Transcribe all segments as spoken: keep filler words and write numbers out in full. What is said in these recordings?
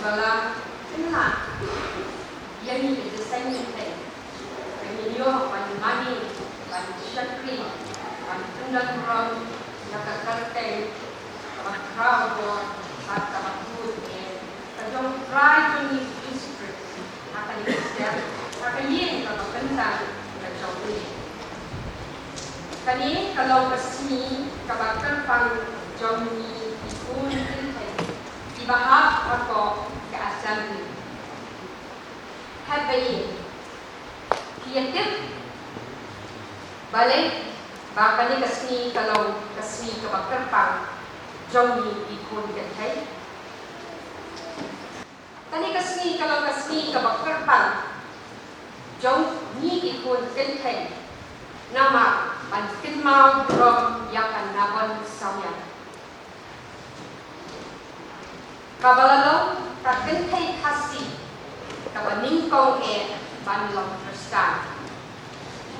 Ba la pynlah ïa ngi ka jingïaseng kynthei, ba ngin ïoh ban mane, ban shakri, ban pyndonburom ïa ka kyrteng kaba khraw bor bad kaba khuid eh ka jong U Trai jong ngi Jisu Khrist ha kane ka step, ha ka ïing kaba bynta ka jong U. Kane ka long ka sngi kaba kyrpang jong ngi ki khun kynthei kiba hap ha ka Assembly. Haba ïa phi ïa tip balei ba kane ka sngi ka long ka sngi kaba kyrpang jong ngi ki khun kynthei? Kane ka sngi ka long ka sngi kaba kyrpang jong ngi ki khun kynthei namar ban kynmaw burom ïa ka Nabon Sawïan, kaba la long ka kynthei Khasi kaba nyngkong eh ban long Khristan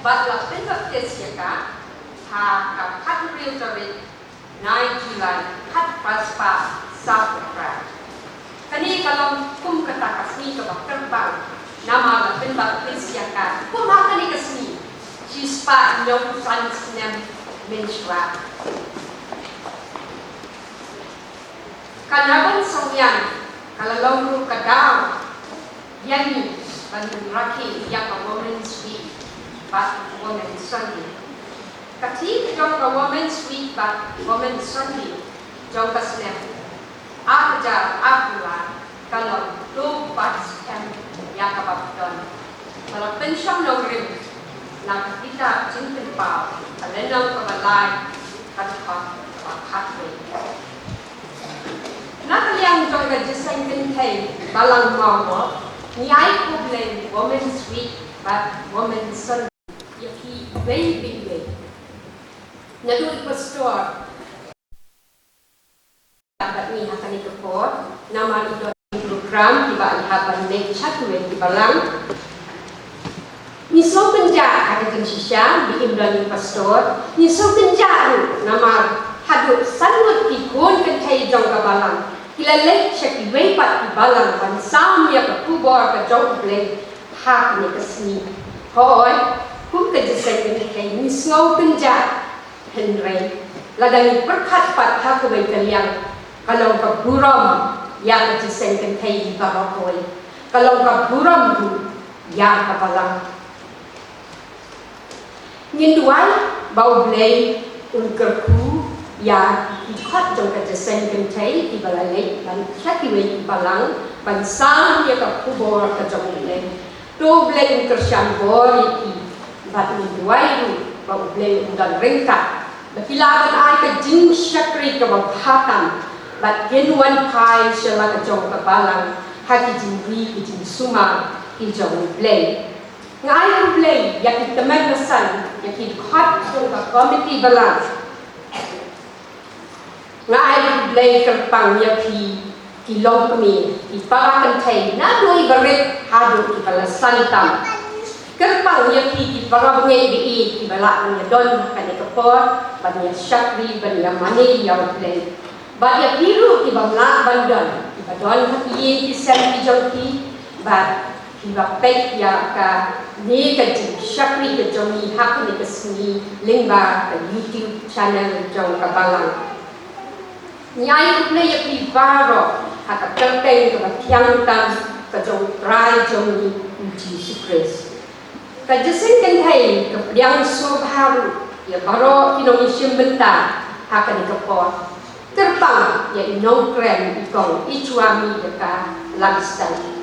bad la pynbaptis ïa ka ha ka khathynriew tarik Nai July, khatphra spah sawphew phra. Kane ka long kum kata ka sngi kaba kyrpang namar la pynbaptis ïa ka kum ha kane ka sngi, shispah hynñiewphew san snem mynshuwa. Ka Nabon Sawïan ka la long ruh ka daw ïa ngi ban rakhe ïa ka Women's Week bad Women's Sunday. Ka theme jong ka Women's Week bad Women's Sunday jong ka snem ar hajar arphew lai ka long To Bat Skhem ïa Kaba Don. Ba la pynshong nongrim na ka kitab Jingpynpaw, ka lynnong kaba lai, ka dkhot kaba khatwei. Na ka liang jong ka jingïaseng kynthei Balang Mawroh, ngi ai khublei Women's Week bad Women's Sunday ïa phi iwei pa iwei. Naduh i pastor bad ngi ha kane ka por, namar i don program kiba i hap ban leh sha kiwei ki balang. Ngi sngewkynjah ha ka jingshisha ba im don i pastor. Ngi sngewkynjah ruh namar haduh san ngut ki khun kynthei jong ka balang ki la leit sha kiwei pat ki balang ban sam ïa ka khubor ka jong U Blei ha kane ka sngi. Hooid, kum ka jingïaseng kynthei ngi sngewkynjah. Hynrei lada ngi pyrkhat pat ha kawei ka liang, ka long ka burom ïa ka jingïaseng kynthei baroh kawei. Ka long ka burom ruh ïa ka balang. Ngin duwai ba U Blei un kyrkhu ïa ki dkhot jong ka jingïaseng kynthei kiba la leit ban sha kiwei ki balang ban sam ïa ka khubor ka jong U Blei. To U Blei un kyrshan bor ïa ki bad ngin duwai ruh ba U Blei un don ryngkat ba ki lah ban ai ka jingshakri kaba bha tam bad kin wan phai sha la ka jong ka balang ha ki jingri ki jingsumar ki jong U Blei. Nga ai khublei ïa ki tymmen basan, ïa ki dkhot jong ka komiti balang. Nga ai khublei kyrpang ïa phi ki longkmie, ki para kynthei, naduh i barit haduh i ba la san tam. Kyrpang ïa phi ki para bangeit ba ïeit kiba lah ban ïa don ha kane ka por ban ïa shakri, ban ïa mane ïa U Blei. Bad ïa phi ruh kiba mlak ban don, kiba don ha ki ïing ki sem ki jong phi, bad kiba peit ïa kane ka jingshakri ka jong ngi ha kane ka sngi lyngba ka YouTube channel jong ka balang. Ngi ai khublei ïa phi baroh ha ka kyrteng kaba thiang tam ka jong U Trai jong ngi U Jisu Khrist. Ka jingïaseng kynthei ka pdiang sngewbha ruh ïa baroh ki nongïashim bynta ha kane ka por. Kyrpang ïa i nongkren i kong Ichwami Deka Langstan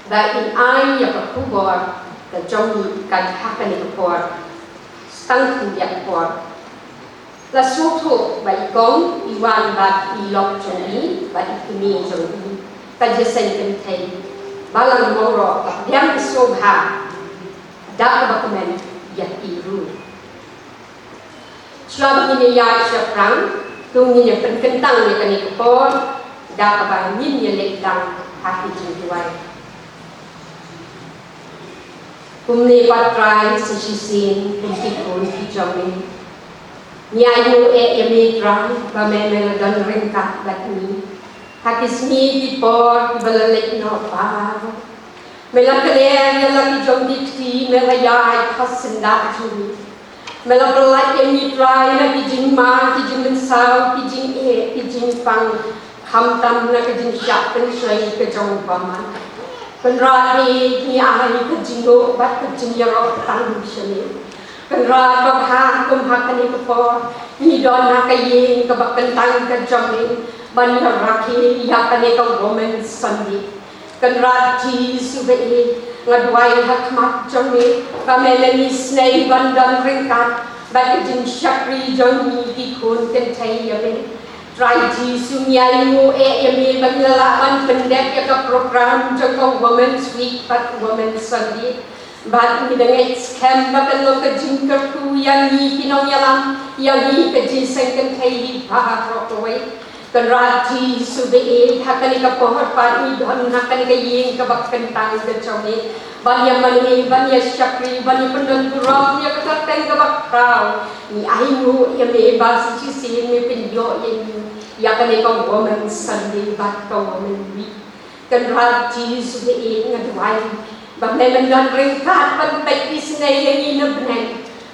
ba in ai ïa ka khubor ka jong ngi ka ha kane ka por. Stang kum ïa ka por. La sngewthuh ba i kong i wan bad i lok jong i bad i kmie jong i. Ka jingïaseng kynthei Balang Mawroh ka pdiang sngewbha da kaba kmen ïa i ruh. Shuwa ba ngin ïa ïaid shaphrang, to ngin ïa pynkyntang ïa kane ka por da kaba ngin ïa leit lang ha ki jingduwai. Kumne Ko Trai, sa shisien kum ki khun ki jong me, ngi ïa ïohi ïa me Trai ba me me la don ryngkat bad ngi. Ha ki sngi ki por kiba la leit noh baroh, me la kler ïa la ki jong ki kti, me la ïaid ha syndah jong ngi. Me la pyllait ïa ngi Trai na ki jingma, ki jingmynsaw, ki jingeh, ki jingpang, khamtam na ka jingshah pynshoi ka jong u bymman. Kynrad eh, ngi ai ka jingnguh bad ka jingïaroh tang sha me. Kynrad babha, kum ha kane ka por ngi don ha ka ïing kaba kyntang ka jong me ban ïarakhe ïa kane ka Women's Sunday. Kynrad Jisu ba ïeit, nga duwai ha khmat jong me ba me la ngi snei ban don ryngkat bad ka jingshakri jong ngi ki khun kynthei ïa me. Trai Jisu, ngi ainguh eh ïa me ba ngi la lah ban pyndep ïa ka program jong ka Women's Week bad Women's Sunday. Bad ngi da ngeit skhem ba kan long ka jingkyrkhu ïa ngi ki nongïalam, ïa ngi ka jingïaseng kynthei hi baroh kawei. Kynrad Jisu ba ïeit, ha kane ka por pat ngi don ha kane ka ïing kaba kyntang ka jong me ban ïa mane, ban ïa shakri, ban ïa pyndon burom ïa ka kyrteng kaba khraw. Ngi ainguh ïa me ba shisien me pynïoh ïa ngi ïa kane ka Women's Sunday bad ka Women's Week. Kynrad Jisu ba ïeit, nga duwai ba men men don ryngkat ban peit isynei ïa ngi na bneng.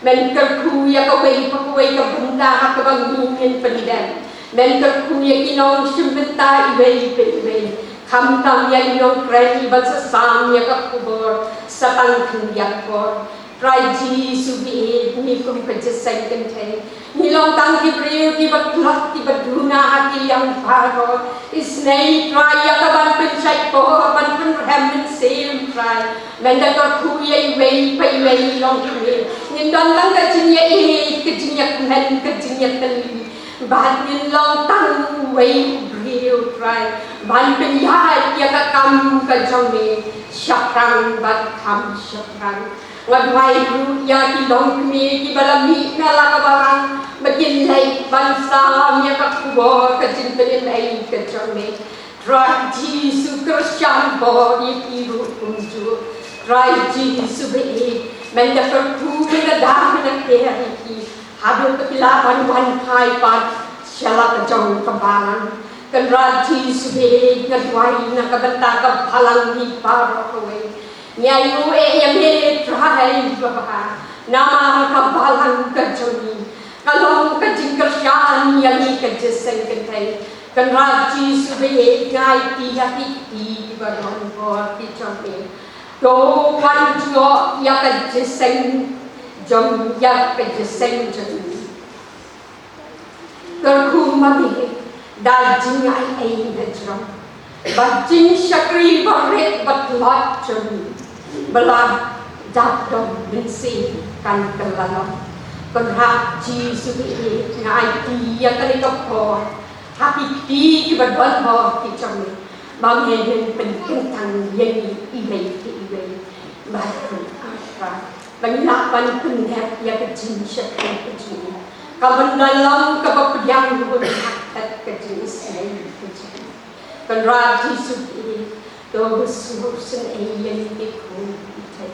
Men kyrkhu ïa kawei pa kawei ka bynta ha kaba ngi ngin pyndem. Men kyrkhu ïa ki nongshim bynta iwei pa iwei, khamtam ïa i nongkren iba sa sam ïa ka khubor sa tang khyndiat por. Trai Jisu ba ïeit, ngi kum ka jingïaseng kynthei ngi long tang ki briew kiba tlot, kiba duna ha ki liang baroh. Isynei Trai ïa ka ban pynshait por, ban pynrhem mynsiem Trai, men da kyrkhu ïa iwei pa iwei i longkmie. Ngin don tang ka jingïaieit, ka jingïakmen, ka jingïatylli. Bad ngin long tang uwei u briew Trai ban pynïaid ïa ka kam ka jong me shaphrang bad kham shaphrang. Nga duwai ruh ïa ki longkmie kiba la mih na la ka balang ba kin leit ban sam ïa ka khubor ka jingpynim ei ka jong me. Trai Jisu, kyrshan bor ïa ki ruh kumjuh. Trai Jisu ba ïeit, men da kyrkhu, men da dam, men da ker ïa ki haduh ba ki lah ban wan phai pat sha la ka jong ka balang. Kynrad Jisu ba ïeit, nga duwai na ka bynta ka balang hi baroh kawei. Ngi ainguh eh ïa me Trai babha, namar ka balang ka jong ngi ka long ka jingkyrshan ïa ngi ka jingïaseng kynthei. Kynrad Jisu ba ïeit, nga aiti ïa ki kti kiba don bor ki jong me. To wan jngoh ïa ka jingïaseng jong, ïa ka jingïaseng jong ngi. Kyrkhu ma me da jingaiei hajrong bad jingshakri barit bad tlot jong me, ba la dap dong mynsiem kan kylla long. Kynrad Jisu ba ïeit, nga aiti ïa kane ka por ha ki kti kiba don bor ki jong me, ba me men pynkyntang ïa ngi iwei pa iwei. Bad kyrkhu ba ngi lah ban pyndep ïa ka jingshakri ka jong ngi, ka ban da long kaba pdiang bun ha ka jingïaseng ka jong ngi. Kynrad Jisu ba ïeit, to sngewsynei ïa ngi ki khun ki kti.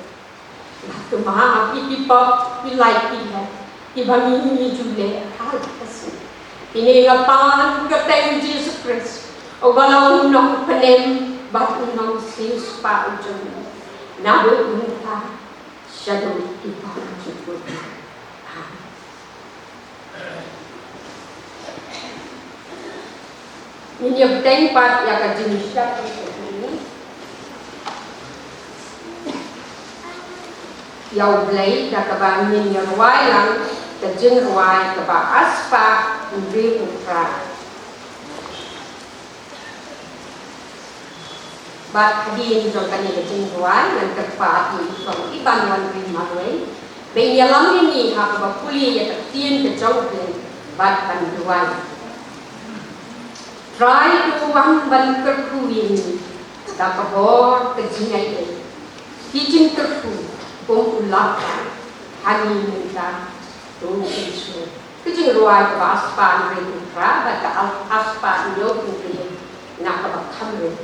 Bad to map ïa ki pop ki lait ki leh kiba ngi, ngi ju leh ha la ka sngi. Kine nga pan ha ka kyrteng Jisu Khrist, uba long u Nongpynim bad u Nongsiewspah u jong ngi, naduh mynta shaduh ki para jukut. Amen. Ngin ïa bteng pat ïa ka jingshakri ka jong ngi ïa U Blei da kaba ngin ïa rwai lang ka jingrwai kaba arspah hynriew u phra. Bad hadien jong kane ka jingrwai ngan kyrpad ïa i Kong Iban Wanrei Marwei ba in ïalam ïa ngi ha kaba pule ïa ka ktien ka jong U Blei bad ban duwai. Trai, to wan ban kyrkhu ïa ngi da ka bor ka jingaiei, ki jingkyrkhu kum u lap ha ngi mynta. To kynshew. Ka jingrwai kaba arspah hynriew u phra bad ka arspah hynñiew u phra na kaba kham rit.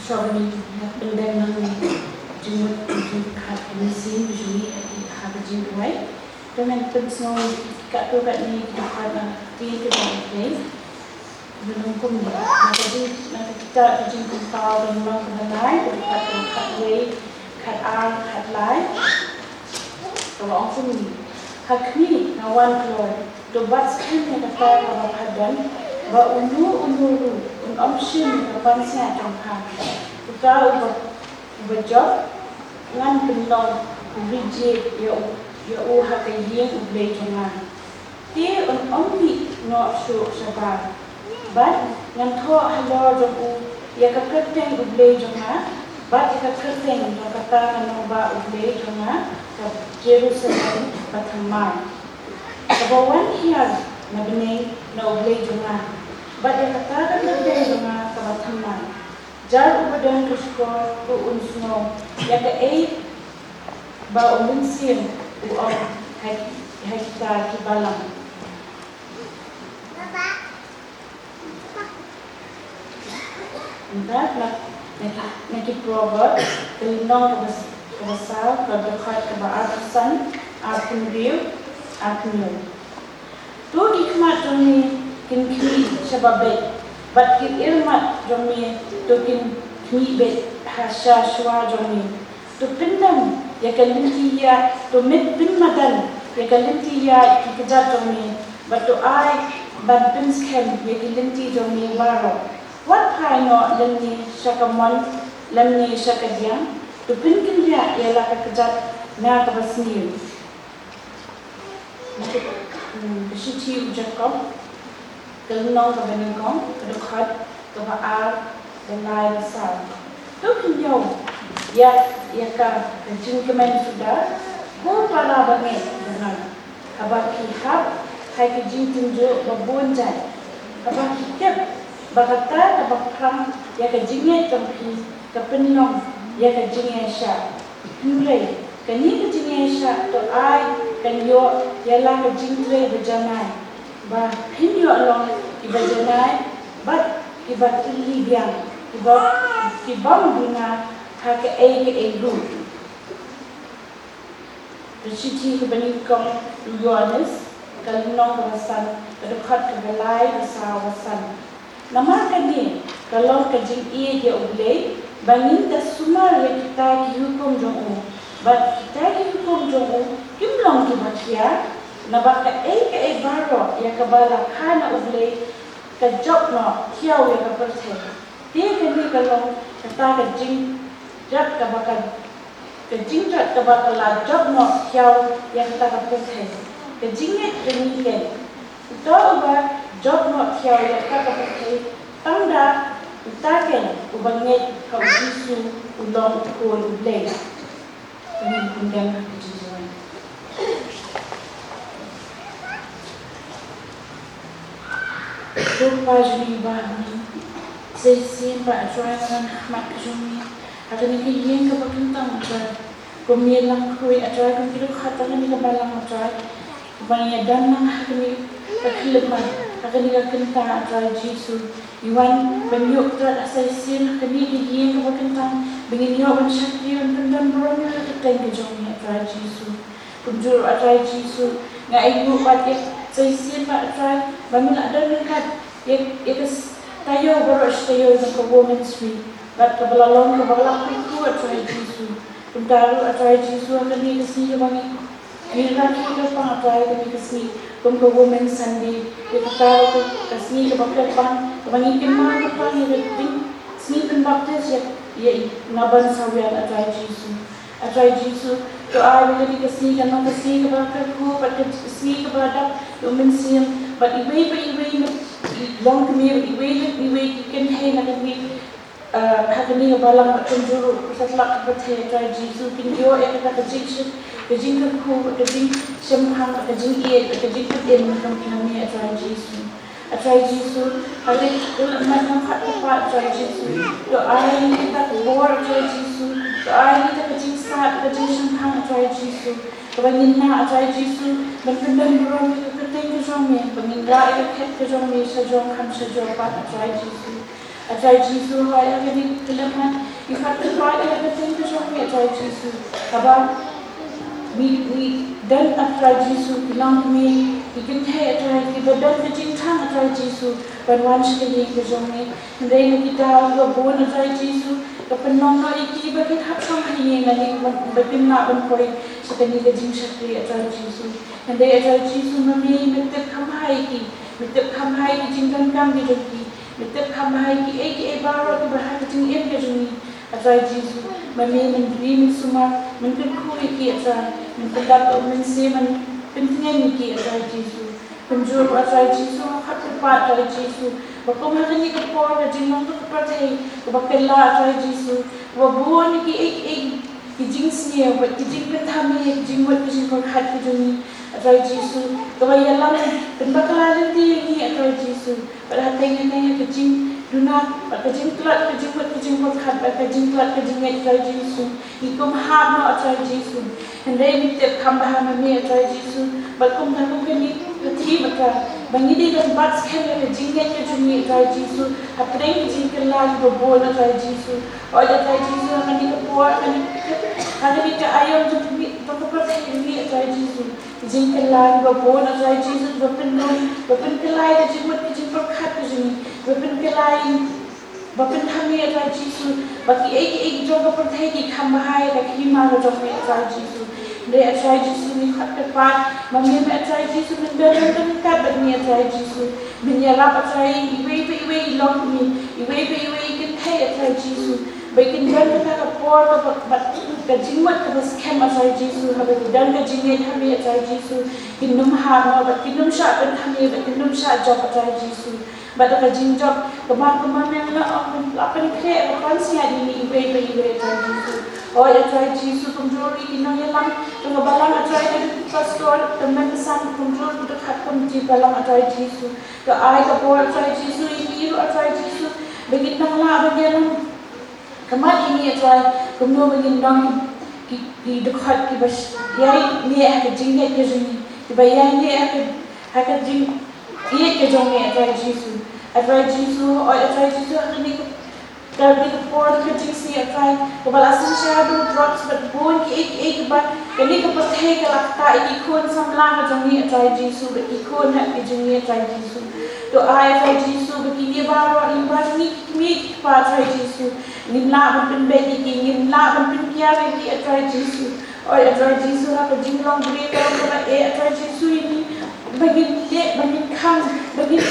Sha ba ngi ïa pyndem nangne jingmut jingpyrkhat ka mynsiem ka jong ngi ha ka jingduwai. To ngin pynsngew katto katne ki dkhot na ka ktien ka jong U Blei. Ba long kumne. Na ka jing, na ka kitab ka Jingpynpaw ka lynnong kaba lai, ka dkhot kaba khatwei, khatar, khatlai. Kaba ong kumne. Ha khmih, nga wan kloi, to bat skhem ïa kata kaba pha don, ba uno uno ruh un ym shim ïa ka pansngiat jong pha. Uta uba, uba jop, ngan pynlong u ri jied ïa u, ïa u ha ka ïing U Blei jong nga. Te un ym mih noh shuh shabar. Bad ngan thoh halor jong u ïa ka kyrteng U Blei jong nga, bad ïa ka kyrteng jong kata ka nongbah U Blei jong nga, ka Jerusalem bathymmai, kaba wan hiar na bneng na U Blei jong nga, bad ïa kata ka kyrteng jong nga kaba thymmai. Jar uba don ka shkor to un sngew ïa kaei ba U Mynsiem u ong ha, ha kita ki balang. Nda na, na ki, na ki Proverb, ka lynnong kaba s-, kaba saw, ka dkhot kaba arphew san, arphew hynriew, arphew hynñiew. To ki khmat jong me kin khmih shaba beit, bad ki irmat jong me to kin khmih beit ha sha shuwa jong me. To pyndem ïa ka lynti ïaid, to mih pynmadan ïa ka lynti ïaid ki kjat jong me, bad to ai ban pynskhem ïa ki lynti jong me baroh. Wat phai noh lymne sha ka mon lymne sha ka diang, to pynkynriah ïa la ka kjat na kaba sniew. Ka shithi u Jakob, ka lynnong kaba nyngkong, ka dkhot kaba ar, ba lai, ba saw. To pynïoh ïa, ïa ka, ka jingkmen suda, ko para bangeit jong nga. Haba phi hap ha ki jingtynjuh ba bun jait, haba phi tip ba kata kaba phrang ïa ka jingngeit jong phi ka pynlong ïa ka jingïaishah. Hynrei kane ka jingïaishah to ai kan ïoh ïa la ka jingtrei ba janai, ba phin ïoh long kiba janai bad kiba tylli biang, kiba, kibym duna ha kaei kaei ruh. Ka shithi kaba nyngkong u Ïoannis, ka lynnong kaba san, ka dkhot kaba lai, ba saw, ba san. Namar kane ka long ka jingïeit ïa U Blei, ba ngin da sumar ïa kita ki hukum jong u. Bad kita ki hukum jong u kim long kiba khia, naba kaei kaei baroh ïa kaba la kha na U Blei ka jop noh thiaw ïa ka pyrthei. Te kane ka long kata ka jingjot kaba ka, ka jingjot kaba ka la jop noh thiaw ïa kata ka pyrthei, ka jingngeit jong ngi keiñ. Uta uba jop noh thiaw ïa kata ka pyrthei, tang da uta keiñ uba ngeit ha U Jisu u long u Khun U Blei. Kane ka kundang ka jingduwai. Ko Pa jong ngi ba ha bneng, sa shisien ba ha Trai, ngi wan ha khmat ka jong me ha kane ka ïing kaba kyntang, ha Trai. Kum ngi ïalang khuid, ha Trai, kum ki dkhot jong kane ka balang, ha Trai, ba ngi ïa don lang ha kane ka khyllipmat, ha kane ka kynta, ha Trai Jisu. Ngi wan ban ïuh kyrpad sa shisien ha kane ka ïing kaba kyntang, ba ngin ïoh ban shakri ban pyndon burom ïa ka kyrteng ka jong me, ha Trai Jisu. Kumjuh ruh, ha Trai Jisu, nga ainguh pat ïa sa shisien pat, ha Trai, ba me la don ryngkat ïa, ïa ka s-, taïew baroh shi taïew jong ka Women's Week, bad kaba la long kaba la kyrkhu, ha Trai Jisu. Kumta ruh, ha Trai Jisu, ha kane ka sngi kaba ngi Ngi rakhe kyrpang, ha Trai, kane ka sngi kum ka Women's Sunday, ïa kata ruh ka, ka sngi kaba kyrpang, kaba ngi kynmaw kyrpang ïa ka jing, sngi pynbaptis ïa, ïa i Naban Sawian, ha Trai Jisu. Ha Trai Jisu, to ai ba kane ka sngi kan long ka sngi kaba kyrkhu, bad ka sngi kaba dap ïa u Mynsiem, bad iwei pa iwei na, i longkmie, bad iwei pa iwei ki kynthei na kane, Ah, ha kane ka balang bad kumjuh ruh ka satlak ka pyrthei, ha Trai Jisu, kin ïoh ïa kata ka jingshit, ka jingkyrkhu, ka jingshemphang, ka jingïeit, ka jingpynim na ka bynta me, ha Trai Jisu. Ha Trai Jisu, ha kane ka khyllipmat nyngkong pat, ha Trai Jisu, to ai ïa kata ka bor, ha Trai Jisu, to ai ïa kata ka jingsat, ka jingshemphang, ha Trai Jisu, kaba ngin lah, ha Trai Jisu, ban pyndon burom ïa ka kyrteng ka jong me, ba ngin rah ïa ka khet ka jong me shajrong kham shajrong pat, ha Trai Jisu. A Trai Jisu, hooid, ha kane ka khyllipmat ngi khot kyrpad ïa ka kyrteng ka jong me, A Trai Jisu. Haba ngi, ngi don, A Trai Jisu, ki longkmie, ki kynthei, A Trai, kiba don ka jingthrang, A Trai Jisu, ban wan sha ka ïing ka jong me. Hynrei na ki daw kiba bun, A Trai Jisu, ka pynlong noh ïa ki ba kin hap shong ha ïing lane ba kin lah ban poi sha kane ka jingshakri, A Trai Jisu. Hynrei, A Trai Jisu, ma me me tip kham bha ïa ki, me tip kham bha ïa ki jingdonkam ki jong ki, me tip kham bha ïa kiei kiei baroh kiba ha ka jingim ka jong ngi. A Trai Jisu, ma me men ri, men sumar, men kyrkhu ïa ki, A Trai, men pyndap, men sngewthuh, men pyntngen ïa ki, A Trai Jisu. Kumjuh ruh, A Trai Jisu, nga khot kyrpad, A Trai Jisu, ba kum ha kane ka por ka jinglong jong ka pyrthei kaba kylla, A Trai Jisu, kaba bun ïa kiei kiei ki jingsniew bad ki jingpynthame ïa ki jingmut ki jingpyrkhat ki jong ngi, A Trai Jisu, kaba ïalam pynbakla lynti ïa ngi, A Trai Jisu. Bad hatei hatei ha ka jingduna bad ka jingtlot ka jingmut ka jingpyrkhat bad ka jingtlot ka jingngeit, A Trai Jisu, ngi kum hap noh, A Trai Jisu. Hynrei ngi tip kham bha ma me, A Trai Jisu, bad kum ka, kum kane ka theme, A Trai, ba ngi dei ban bat skhem ïa ka jingngeit ka jong ngi, A Trai Jisu, hapdeng ka jingkylla kaba bun, A Trai Jisu. Hooid, A Trai Jisu, ha kane ka por, ha kane ka, ha kane ka aïom jong ngi, jong ka pyrthei jong ngi, A Trai Jisu, ka jingkylla kaba bun, A Trai Jisu, ba pynlong, ba pynkylla ïa ka jingmut ka jingpyrkhat ka jong ngi, ba pynkylla ïa, ba pynthame, A Trai Jisu, ba kiei kiei ki jong ka pyrthei ki kham bha ïa ka hima ka jong me, A Trai Jisu. Hynrei, A Trai Jisu, ngi khot kyrpad, ma me, A Trai Jisu, men don ryngkat bad ngi, A Trai Jisu. Men ïarap, A Trai, iwei pa iwei i longkmie, iwei pa iwei i kynthei, A Trai Jisu, ba kin don kata ka por kaba, bad ka jingmut kaba skhem, A Trai Jisu, haba ki don ka jingngeit ha me, A Trai Jisu, kin nym hap noh bad kin nym shah pynthame bad kin nym shah jop, A Trai Jisu. Bad da ka jingjop, kaba, kaba me la ong, la pynkhreh, la pynsngiat ïa ngi iwei pa iwei, A Trai Jisu. Hooid, A Trai Jisu, kumjuh ruh ïa ki nongïalam jong ka balang, A Trai, da ki pastor, da ki mem basan, kumjuh ruh da ka committee balang, A Trai Jisu. To ai ka bor, A Trai Jisu, ïa ngi ruh, A Trai Jisu, ba ngin nang lah ban ïalam khmat ïa ngi, A Trai, kumno ba ngin long ki, ki dkhot kiba sh-, ïaineh ha ka jingngeit ka jong ngi, kiba ïaineh ha ka, ha ka jingïeit ka jong ngi, A Trai Jisu. A Trai Jisu, hooid, A Trai Jisu, ha kane ka, ka, kane ka por ka jingsniew, A Trai, kaba la synshar da drugs bad bun kiei kiei kiba kane ka pyrthei ka la ktah ïa ki khun samla ka jong ngi, A Trai Jisu, bad ki khun hep ki jong ngi, A Trai Jisu. To ai, A Trai Jisu, ba kine baroh lyngba jong ngi ki kmie ki kpa, A Trai Jisu, ngin lah ban pynbeit ïa ki, ngin lah ban pynkiar ïa ki, A Trai Jisu. Hooid, A Trai Jisu, ha ka jinglong briew ka long kaba eh, A Trai Jisu, ïa ngi, ba ngin leh, ba ngin khang, ba ngin,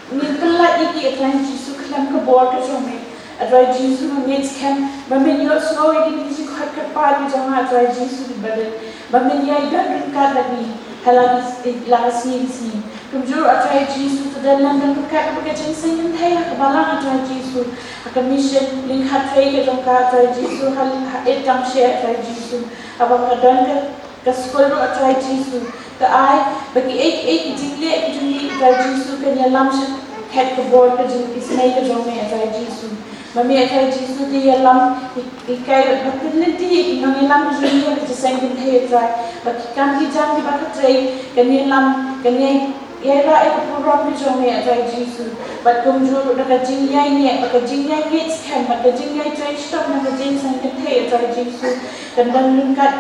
ngin pyllait ïa ki, A Trai Jisu, khlem ka bor ka jong me. A Trai Jisu, nga ngeit skhem ba men ïohsngew ïa kine ki jingkhot kyrpad ki jong nga, A Trai Jisu, ba men, ba men ïai don ryngkat bad ngi ha la ki, la ka sngi ka sngi. Kumjuh, A Trai Jisu, to don lem don ryngkat bad ka jingseng kynthei ha ka balang, A Trai Jisu, ha ka mission lyngkha trei ka jong ka, A Trai Jisu, ha, ha East Jaintia, A Trai Jisu, haba ka don ka, ka skul ruh, A Trai Jisu. To ai ba kiei kiei ki jingleh ki jong ngi, A Trai Jisu, kan ïalam sha khet ka bor ka jingisynei ka jong me, A Trai Jisu. Ma me, A Trai Jisu, to ïalam, hi-, hikai bad pynlynti ïa ki nongïalam ki jong ngi ha ka jingïaseng kynthei, A Trai, ba ki kam ki jam kiba ka trei kan ïalam, kan ïai, ïai rah ïa ka burom ka jong me, A Trai Jisu. Bad kumjuh ruh da ka jingïaineh, bad ka jingïaineh skhem, bad ka jingïatrei shitom ha ka jingïaseng kynthei, A Trai Jisu, kan don ryngkat,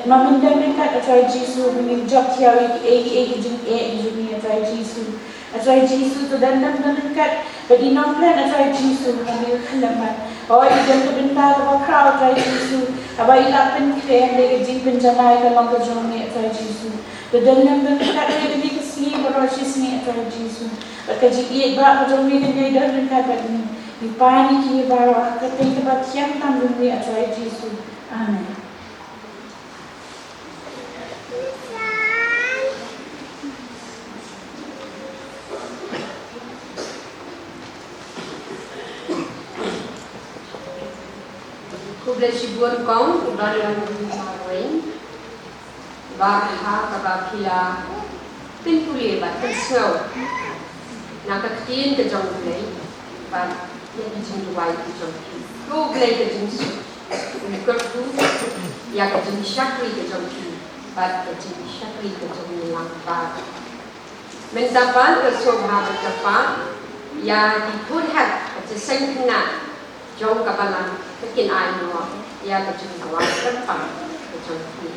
ma men don ryngkat, A Trai Jisu, ba ngin jop thiaw ïa kiei kiei ki jingeh ki jong ngi, A Trai Jisu. A Trai Jisu, to don lem don ryngkat bad i nongkren, A Trai Jisu, ha kane ka khyllipmat. Hooid, i don ka bynta kaba khraw, A Trai Jisu, haba i la pynkhreh, hynrei ka jingpynjanai ka long ka jong me, A Trai Jisu. To don lem don ryngkat ha kane ka sngi baroh shi sngi, A Trai Jisu. Bad ka jingïeit ba ka jong me kan ïai don ryngkat bad ngi. Ngi pan ïa kine baroh ha ka kyrteng kaba thiang tam jong me, A Trai Jisu. Amen. Khublei shibun kong u Don Marwein. Bad ha kaba phi la pynpule bad pynsngew na ka ktien ka jong U Blei bad ïa ki jingduwai ki jong phi, U Blei ka jingsuk un kyrkhu ïa ka jingshakri ka jong phi bad ka jingshakri ka jong ngi lang bad. Mynta pat nga sngewbha ban kyrpad ïa ki khun hep ka Shisien khynnah jong ka balang, ka kin ai noh ïa ka jingduwai kyrpang ka jong ki.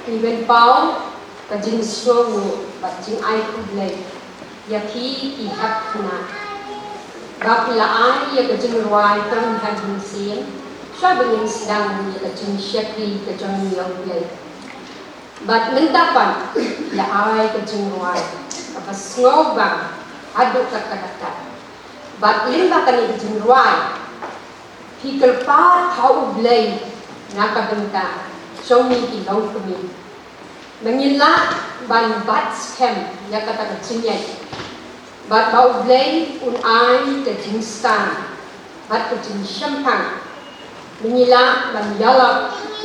Ngi ban paw ka jingsngewnguh bad jingai khublei ïa phi ki hep khynnah ba phi la ai ïa ka jingrwai tang ha jingsien, sha ba ngin sdang ïa ka jingshakri ka jong ngi ïa U Blei. Bad mynta pat la ai ka jingrwai kaba sngewbha haduh katta katta. Bad lyngba kane ka jingrwai phi kyrpad ha U Blei na ka bynta jong ngi ki longkmie. Ba ngin lah ban bat skhem ïa kata ka jingngeit. Bad ba U Blei un ai ka jingstad bad ka jingshemphang. Ba ngin lah ban ïalap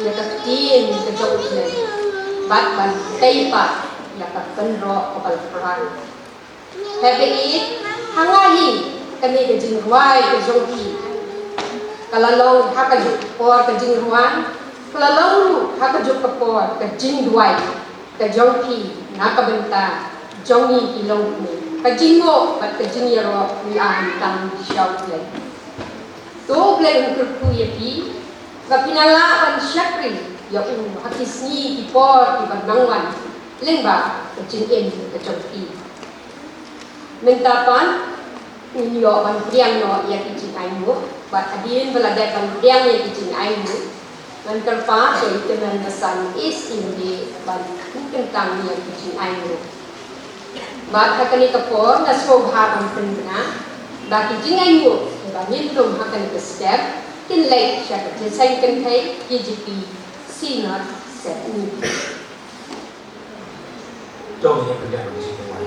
ïa ka ktien ka jong U Blei bad ban tei pat ïa ka kynroh kaba la phrang. Haba ïeit ha nga hi kane ka jingrwai ka jong phi ka la long ha kajuh ka por ka jingrwai, ka la long ruh ha kajuh ka por ka jingduwai ka jong phi na ka bynta jong ngi ki longkmie. Ka jingnguh bad ka jingïaroh ngi ai tang sha U Blei. To U Blei un kyrkhu ïa phi ba phin lah ban shakri ïa u ha ki sngi ki por kiban nang wan lyngba ka jingim ka jong phi. Mynta pat ngin ïoh ban pdiang noh ïa ki jingainguh bad hadien ba la dep ban pdiang ïa ki jingainguh, ngan kyrpad ïa i Tymmen Basan S T ban pynkyntang ïa ki jingainguh. Bad ha kane ka por nga sngewbha ban pynbna ba ki jingainguh kiba ngin lum ha kane ka step kin leit sha ka jingïaseng kynthei K J P Synod Sepngi. To ngin ïa pdiang ka jingduwai.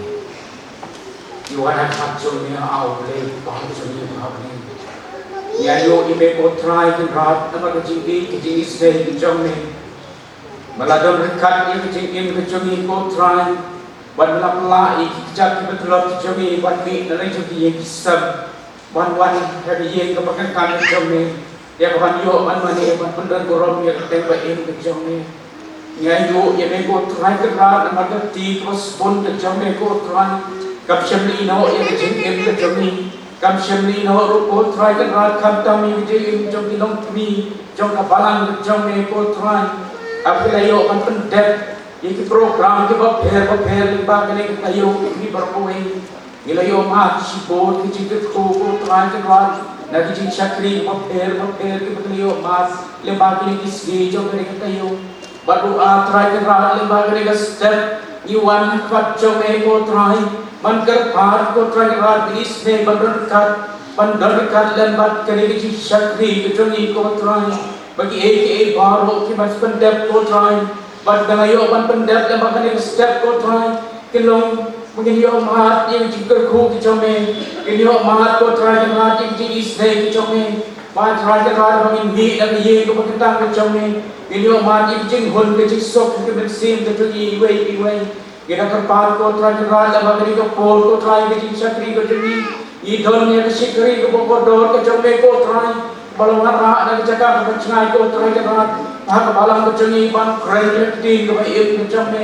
Ïa u Kynrad jong ngi, A U Blei Kpa jong ngi uba ha bneng. Ngi ïa ïohi ïa me ko Trai Kynrad namar ka jingïeit ka jingisynei ka jong me. Ba la don ryngkat ïa ka jingim ka jong ngi ko Trai. Ban lap la i ki kjat ki bynta ki jong i ban mih na la jong ki ïing ki sem. Ban wan ha ki ïing kaba kyrkan ki jong i. Ïa ka ban ïoh ban mane ban pyndonkam burom ïa ka kyrteng ba im ki jong i. Ngi ïoh ïa me ko Trai Kynrad namar ka kti kaba sbun ki jong me ko Trai. Kam shym lehnoh ïa ka jingim ki jong i. Kam shym lehnoh ruh ko Trai Kynrad khamtam ïa ka jingim jong ki longkmie jong ka balang ki jong me ko Trai. Haba ki la ïoh ban pyndep ïa ki program kiba pher ba pher lyngba kane ka taïew kmie baroh kawei. Ngi la ïoh mad shibun ki jingkyrkhu ko Trai Kynrad na ki jingshakri ba pher ba pher kiba ngi la ïoh mad lyngba kine ki sngi jong kane ka taïew. Bad ruh ah Trai Kynrad lyngba kane ka step ngi wan ha khmat jong me ko Trai. Ban kyrpad ko Trai Kynrad, ngi isynei ban don ryngkat, ban don ryngkat lem bad kane ka jingshakri ka jong ngi ko Trai. Ba kiei kiei baroh ki ban pyndep ko Trai. Bad ka la ïoh ban pyndep lem bad kane ka step ko Trai. Ki long ba ngin ïoh mad ïa ka jingkyrkhu ki jong me. Ngin ïoh mad ko Trai Kynrad ïa ka jingisynei ki jong me. Ba Trai Kynrad ba ngin mih na ka ïing kaba kyntang ki jong me. Ngin ïoh mad ïa ka jinghun ka jingsuk ka mynsiem ka jong ngi iwei pa iwei. Ngi da kyrpad ko Trai Kynrad lem bad kane ka por ko Trai ka jingshakri ka jong ngi. Ngi don ïa ka shakri kaba kordor ka jong me ko Trai. Ba la wanrah na ka jaka kaba jngai ko Trai Kynrad. Ha ka balang ka jong ngi ban kren ïa ka ktien kaba im ka jong me.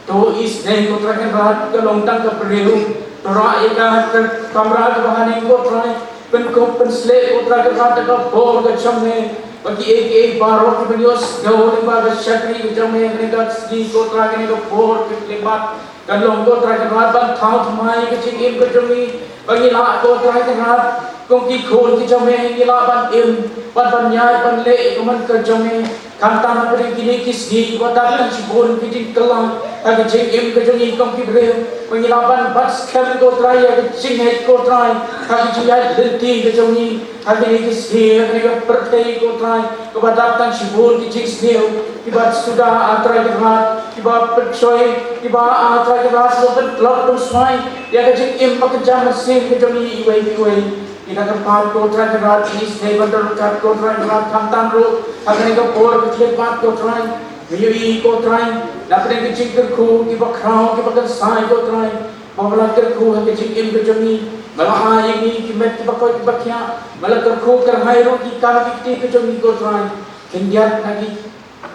To isynei ko Trai Kynrad ka long tang ka briew. To rah ïa ka ha ka kamra kaba ha ning ko Trai. Pynkup pynsleh ko Trai Kynrad da ka bor ka jong me. Ba kiei kiei baroh kiba ngi ïohsngew lyngba ka shakri ka jong me ha kane ka sngi ko Trai kane ka por ka khyllipmat. Kan long ko Trai Kynrad ban thaw thymmai ka jingim ka jong ngi. Ba ngi lah ko Trai Kynrad kum ki khun ki jong me ngi lah ban im ban ban ïaid ban leh ïa ka mon ka jong me. Khamtam hapdeng kine ki sngi kiba dap tang shibun ki jingkylla ha ka jingim ka jong ngi kum ki briew. Ba ngi lah ban bat skhem ko Trai ïa ka jingngeit ko Trai ha ka jingïaid lynti ka jong ngi ha kine ki sngi ha kane ka pyrthei ko Trai. Kaba dap tang shibun ki jingsniew kiba suda ah Trai Kynrad kiba pynshoi kiba ah Trai Kynrad kiba pyntlot pynswai ïa ka jingim ba kynja mynsiem ka jong ngi iwei pa iwei. Ngi da kyrpad ko Trai Kynrad, ngi isynei ban don ryngkat ko Trai Kynrad khamtam ruh ha kane ka por ka khyllipmat ko Trai. Ngi ïohi ko Trai na pdeng ka jingkyrkhu kiba khraw kiba kynsai ko Trai. Ba me la kyrkhu ha ka jingim ka jong ngi, me la ai ïa ngi ki met kiba koit kiba khiah, me la kyrkhu kyrhai ruh ki kam ki kti ka jong ngi ko Trai. Khyndiat na ki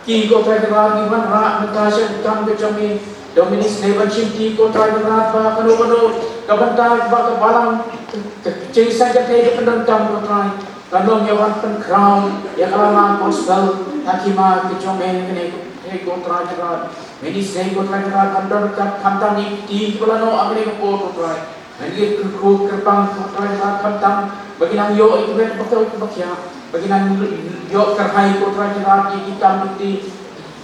Ki ko Trai Kynrad ngi wanrah mynta sha ka kam ka jong me. Dei me isynei ban shimti ko Trai Kynrad ba kano kano ka bynta ba ka balang ka jingsan ka thei ka pyndonkam ko Trai. Kan long ïa wan pynkhraw ïa ka lama gospel ha ki ma ka jong me kane ko Trai Kynrad. Me isynei ko Trai Kynrad ban don ryngkat khamtam ïa ki kti kiba la noh ha kane ka por ko Trai. Ngi kyrkhu kyrpang ko Trai Kynrad khamtam ba ngi nang ïoh ïa ki met ba koit ba khiah ba ngi nang ïoh kyrhai ko Trai Kynrad ïa ki kam ki kti.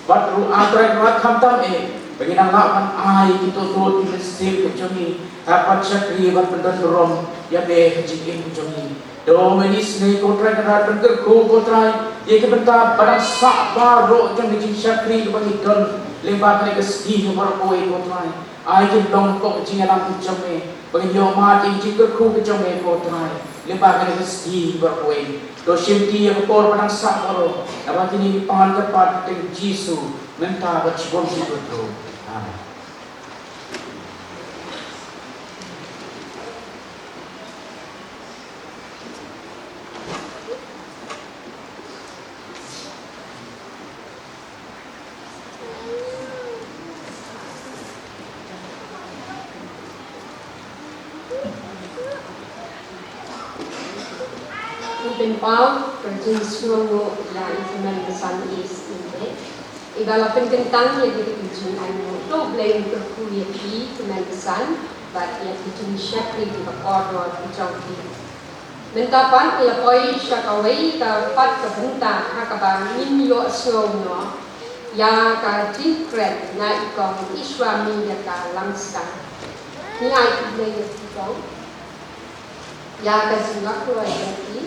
Bad ruh ah Trai Kynrad khamtam eh ba ngi nang lah ban ai ki to to ki mynsiem ka jong ngi ha ban shakri ban pyndon burom ïa me ha jingim ka jong ngi. To me isynei ko Trai Kynrad ban kyrkhu ko Trai ïa ki bynta ba dang sah baroh jong ka jingshakri kaba ngi don lyngba kane ka sngi baroh kawei ko Trai. Ai ki long ko ka jingïalam ka jong me ba ngin ïoh mad ïa ka jingkyrkhu ka jong me ko Trai lyngba kane ka sngi baroh kawei. To shimti ïa ka por ba dang sah baroh naba kine ki pan kyrpad ha ka kyrteng Jisu mynta bad shibun shibun ruh. Amen. Pynpaw ka jingsngewnguh ïa i Kmen Basan East India. Iba la pynkyntang ïa kito ki jingainguh, to Blei un kyrkhu ïa ki Kmen Basan bad ïa ki jingshakri kiba kordor ki jong ki. Mynta pat ngi la poi sha kawei ka pat ka bynta ha kaba ngin ïohsngew noh ïa ka jingkren na i Kong Ishwami Dutta Langstang. Ngi ai khublei ïa phi Kong ïa ka jinglong ïa phi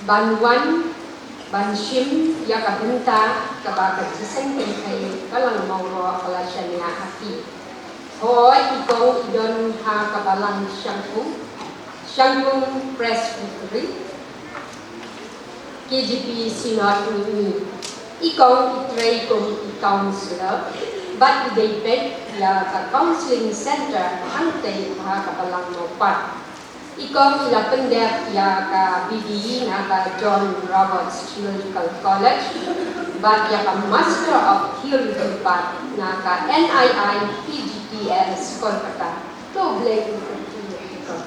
ban wan ban shim ïa ka bynta kaba ka jingïaseng kynthei Balang Mawroh ka la shaniah ha phi. Hooid i Kong i don ha ka Balang Shangpung, Shangpung Presbytery, K J P Synod Mihngi. I Kong i trei kum i councillor. Bad i dei peit ïa ka Counseling Center hangtei ha ka Balang Mawpat. I kong i la pyndep ïa ka B D na ka John Roberts Theological College bad ïa ka Master of Theology bad na ka N I I P G T S Kolkata. To Blei u kyrkhu ïa i kong.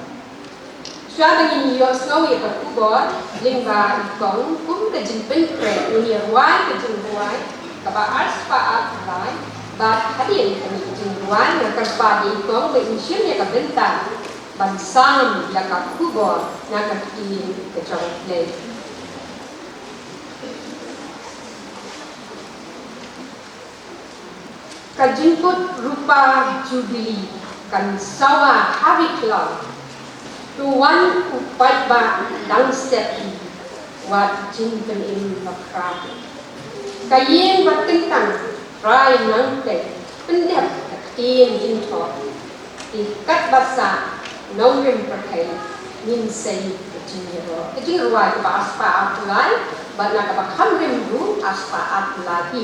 Shuwa ba ngin ïohsngew ïa ka khubor lyngba i kong kum ka jingpynkhreh, ngin ïa rwai ka jingrwai kaba arspah arphew lai, bad hadien kane ka jingrwai nga kyrpad ïa i kong ba in shim ïa ka bynta ban sam ïa ka khubor na ka ktien ka jong U Blei. Ka jingkut rupa Jubili kan sawa ha ri khlaw. To wan u paidbah dang step, wat jingpynim bakhraw. Ka ïing bad kyntang, rai nangtei, pyndep ka ktien jingthoh. Te katba sah nongrim pyrthei, ngin sei ka jingïaroh. Ka jingrwai kaba arspah arphew lai bad na kaba kham rim ruh arspah arphew lai hi.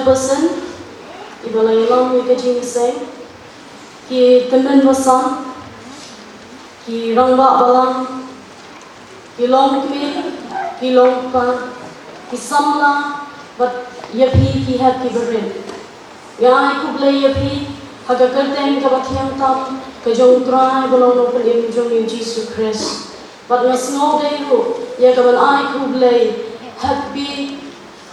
Person, kiba la ïalam ïa ka jingïaseng, ki tymmen basan, ki rangbah balang, ki longkmie, ki longkpa, ki samla, bad ïa phi ki hep ki barit. Nga ai khublei ïa phi ha ka kyrteng kaba thiang tam ka jong U Trai ba long Nongpynim jong ngi U Jisu Khrist. Bad nga sngewdei ruh ïa ka ban ai khublei, Happy,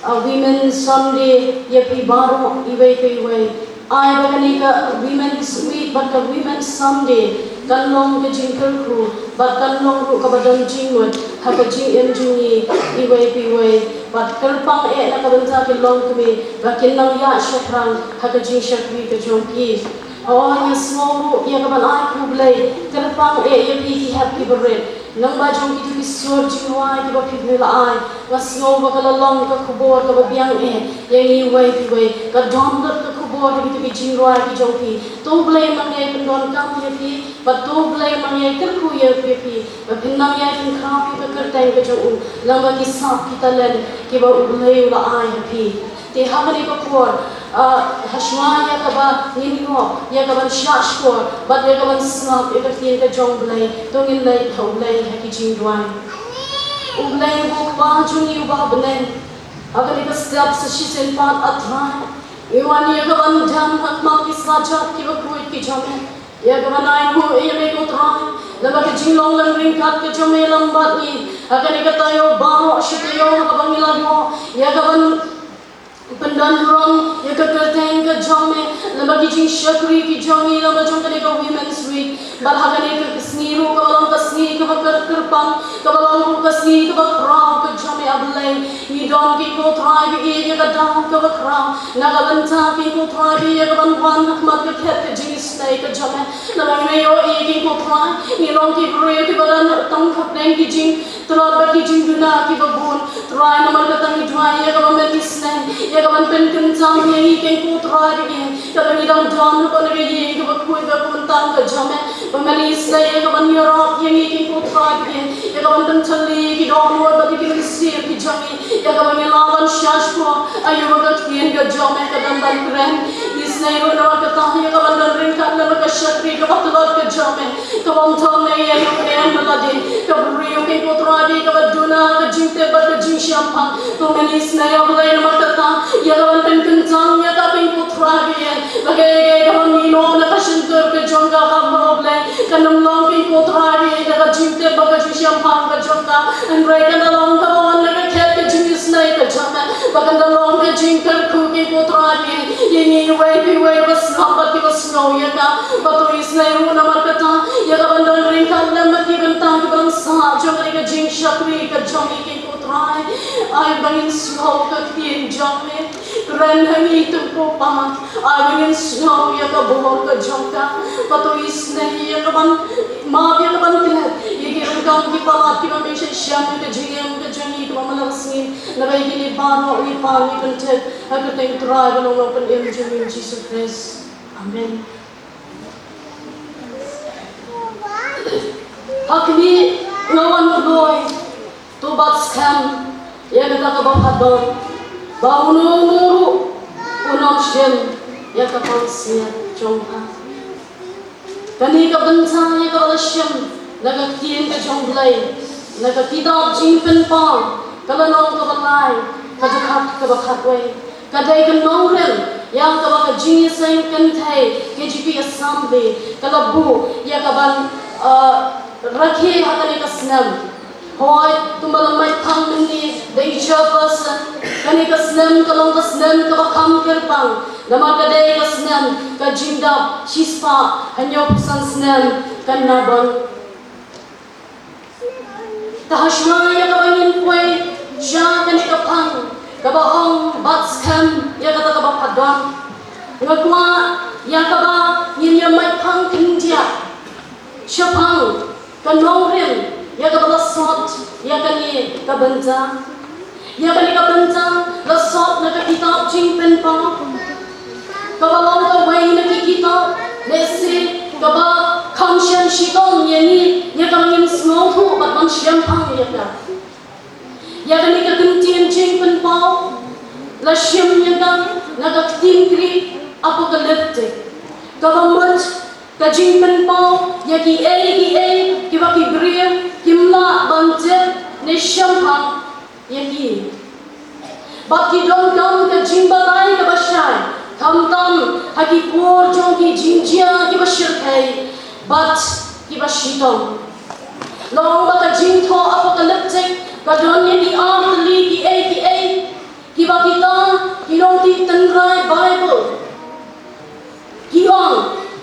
uh, Women's Sunday ïa phi baroh iwei pa iwei. Ai ba kane ka Women's Week bad ka Women's Sunday kan long ka jingkyrkhu bad kan long ruh kaba don jingmut ha ka jingim jong ngi iwei pa iwei. Bad kyrpang eh na ka bynta ki longkmie ba kin nang ïaid shaphrang ha ka jingshakri ka jong ki. Hooid, nga sngew ruh ïa ka ban ai khublei kyrpang eh ïa phi ki hep ki barit. Nangba jong kito ki sur jingrwai kiba phi la ai, nga sngew ba ka la long ka khubor kaba biang eh ïa ngi iwei pa iwei. Ka don lut ka khubor ha kito ki jingrwai ki jong phi. To U Blei un nang ïai pyndonkam ïa phi, bad to U Blei un nang ïai kyrkhu ïa phi, ba phin nang ïai pynkhraw ïa ka kyrteng ka jong u lyngba ki sap ki talent kiba U Blei u la ai ha phi. Te ha kane ka por, ah, ha shuwa ïa kaba ngin ïoh ïa ka ban shah shkor bad ïa ka ban sngap ïa ka ktien ka jong U Blei, to ngin leit ha U Blei ha ki jingduwai. U Blei U Kpa jong ngi uba ha bneng, ha kane ka step sa shisien pat, A Trai, ngi wan ïa ka ban dem ha khmat ki kjat kiba khuid ki jong me. Ïa ka ban ainguh ïa me, ko Trai, lyngba ka jinglong ryngkat ka jong me lem bad ngi ha kane ka taïew baroh shi taïew, ha kaba ngi la ïoh ïa ka ban pyndonburom ïa ka kyrteng ka jong me lyngba ki jingshakri ki jong ngi, lyngba jong kane ka Women's Week. Bad ha kane ka sngi ruh kaba long ka sngi kaba kyrpang, kaba long ruh ka sngi kaba khraw ka jong me, A Blei, ngi don ki, ko Trai, ba ïeit ïa ka daw kaba khraw na ka bynta ki, ko Trai, ba ïeit ïa ka ban wan ha khmat ka khet ka jingisynei ka jong me. Namar ngi ïohi, ko Trai, ngi long ki briew kiba don tang hapdeng ki jingtlot bad ki jingduna kiba bun. Trai, namar kata ngi duwai ïa ka ban pynisynei, ïa ka ban pynkyntang ïa ngi, ko Trai, ba ïeit, kaba ngi dang don hapoh na ka ïing kaba khuid bad kaba kyntang ka jong me. Ba men isynei ïa ka ban ïarap ïa ngi, ko Trai, ba ïeit, ïa ka ban pyntylli ïa ki dohnud bad ïa ki mynsiem ki jong ngi, ïa ka ban ïalam ban shah shkor ïa ka ktien ka jong me, ka don ban kren. Isynei ruh namar kata ïa ka ban don ryngkat lem bad ka shakri kaba tlot ka jong me, ka bym don ei ei ruh, ka em ba la dei ka briew, ko Trai, kaba duna ka jingtip bad ka jingshemphang. To men isynei, A Blei, namar kata ïa ka ban pynkyntang ïa ka, ko Trai, ba ïeit, ba kaei kaei kaba ngi ïoh na ka shyntur ka jong ka, kaba, A Blei, kan ym long, ko Trai, ïa ka jingtip bad ka jingshemphang ka jong ka, hynrei kan da long kaba wan na ka khet ka jingisynei ka jong ka, ba kan da long ka jingkyrkhu, ko Trai, ïa ngi iwei pa iwei ba sngap bad kiba sngew ïa ka. Bad to isynei ruh namar kata ïa ka ban don ryngkat lem bad ki bynta kiba dang sah jong kane ka jingshakri ka jong ngi, ko Trai. Ai ba ngin sngew ka ktien jong me. Kren ha ngi, ko Kpa. Ai ba ngin sngew ïa ka bor ka jong ka. Bad to isynei ïa ka ban map, ïa ka ban klet ïa ki ryngkang ki palat kiba me shisha ïa ka jingim ka jong ngi kaba man la ka sngi. Naba ïa kine baroh ngi pan, ngi pyntip ha ka kyrteng U Trai bad U Nongpynim jong ngi, U Jisu Khrist. Amen. Ha khmih, nga wan kloi, to bat skhem ïa kata kaba pha don, ba uno uno ruh un ym shim ïa ka pansngiat jong pha. Kane ka bynta ïa kaba la shim na ka ktien ka jong U Blei, na ka kitab Jingpynpaw, ka lynnong kaba lai, ka dkhot kaba khatwei. Ka dei ka nongrim ïa kaba ka Jingïaseng Kynthei, K J P Assembly, ka la buh ïa ka ban, uh, rakhe ha kane ka snem. Hooid, kumba la mait phang mynne da i chairperson, kane ka snem ka long ka snem kaba kham kyrpang, namar ka dei ka snem ka jingdap shispah hynñiewphew san snem ka Nabon. Te ha shuwa ïa kaba ngin poi sha kane ka phang kaba ong bat skhem ïa kata kaba pha don, nga kwah ïa kaba ngin ïa mait phang khyndiat shaphang ka nongrim ïa kaba la sot ïa kane ka bynta. Ïa kane ka bynta la sot na ka kitab Jingpynpaw, kaba long kawei na ki kitab lehse kaba kham shem shitom ïa ngi, ïa kaba ngin sngewthuh bad ban shemphang ïa ka. Ïa kane ka ktien Jingpynpaw la shim ïa ka Na ka ktien Greek apocalyptic, kaba mut ka jingpynpaw ïa kiei kiei kiba ki briew kim lah ban tip ne shem ha ïa ki. Bad ki donkam ka jingbatai kaba shai, khamtam ha ki por jong ki jingjia kiba shyrkhei bad kiba shitom. Long ba ka jingthoh apocalyptic ka don ïa ki ar tylli kiei kiei kiba kita ki nongtip tynrai Baibl ki ong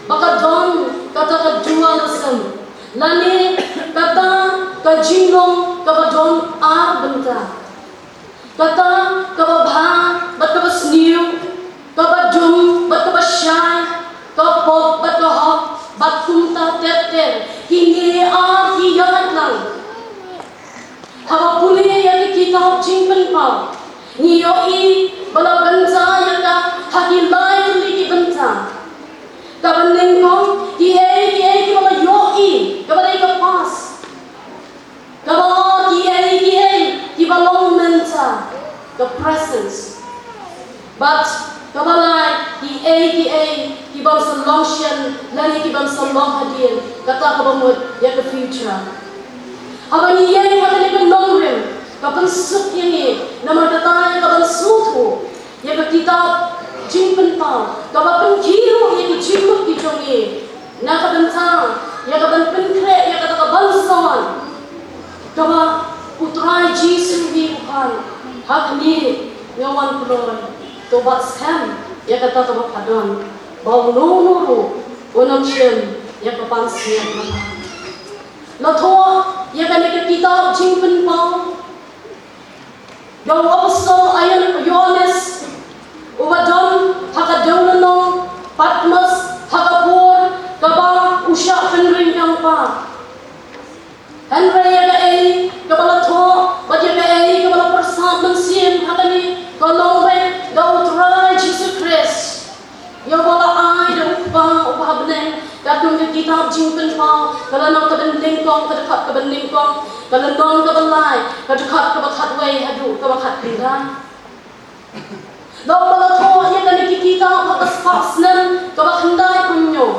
ba ka don kata ka dualism, lane kata ka jinglong kaba don ar bynta. Kata kaba bha bad kaba sniew, kaba dum bad kaba shai, ka pop bad ka hok, bad kumta ter ter, kine ar ki ïaid lang. Haba pule ïa ka kitab Jingpynpaw, ngi ïohi ba la bynta ïa ka ha ki lai tylli ki bynta. Kaba nyngkong, kiei kiei kiba la ïohi, kaba dei ka past. Kaba ar, kiei kiei kiba long mynta, ka present. Bad kaba lai, kiei kiei kibym sa long shen lane kibym sa long hadien, kata kaba mut ïa ka future. Haba ngi ïeng ha kane ka nongrim, ka pynsuk ïa ngi, namar kata ïa ka ban sngewthuh ïa ka kitab Jingpynpaw, kaba pynkiew ïa ki jingmut ki jong ngi na ka bynta ïa ka ban pynkhreh ïa kata ka ban sa wan, kaba U Trai Jisu hi u ong, ha khmih, nga wan kloi, to bat skhem ïa kata kaba pha don, ba uno uno ruh un ym shim ïa ka pansngiat. La thoh ïa kane ka kitab Jingpynpaw da u apostol Ïoan-, Ïohannes, uba don ha ka dewlynnong Patmos, ha ka por kaba u shah pynrem ïa u pa. Hynrei ïa kaei kaba la thoh bad ïa kaei kaba la pyrsad mynsiem ha kane, ka long beit da U Trai Jisu Khrist, ïa uba la ai da U Kpa uba ha bneng. Katkum ka kitab Jingpynpaw, ka lynnong kaba nyngkong, ka dkhot kaba nyngkong, ka lynnong kaba lai, ka dkhot kaba khatwei haduh kaba khatkhyndai. Long ba la thoh ïa kane ka kitab ha ka spah snem kaba khyndai phew hynñiew,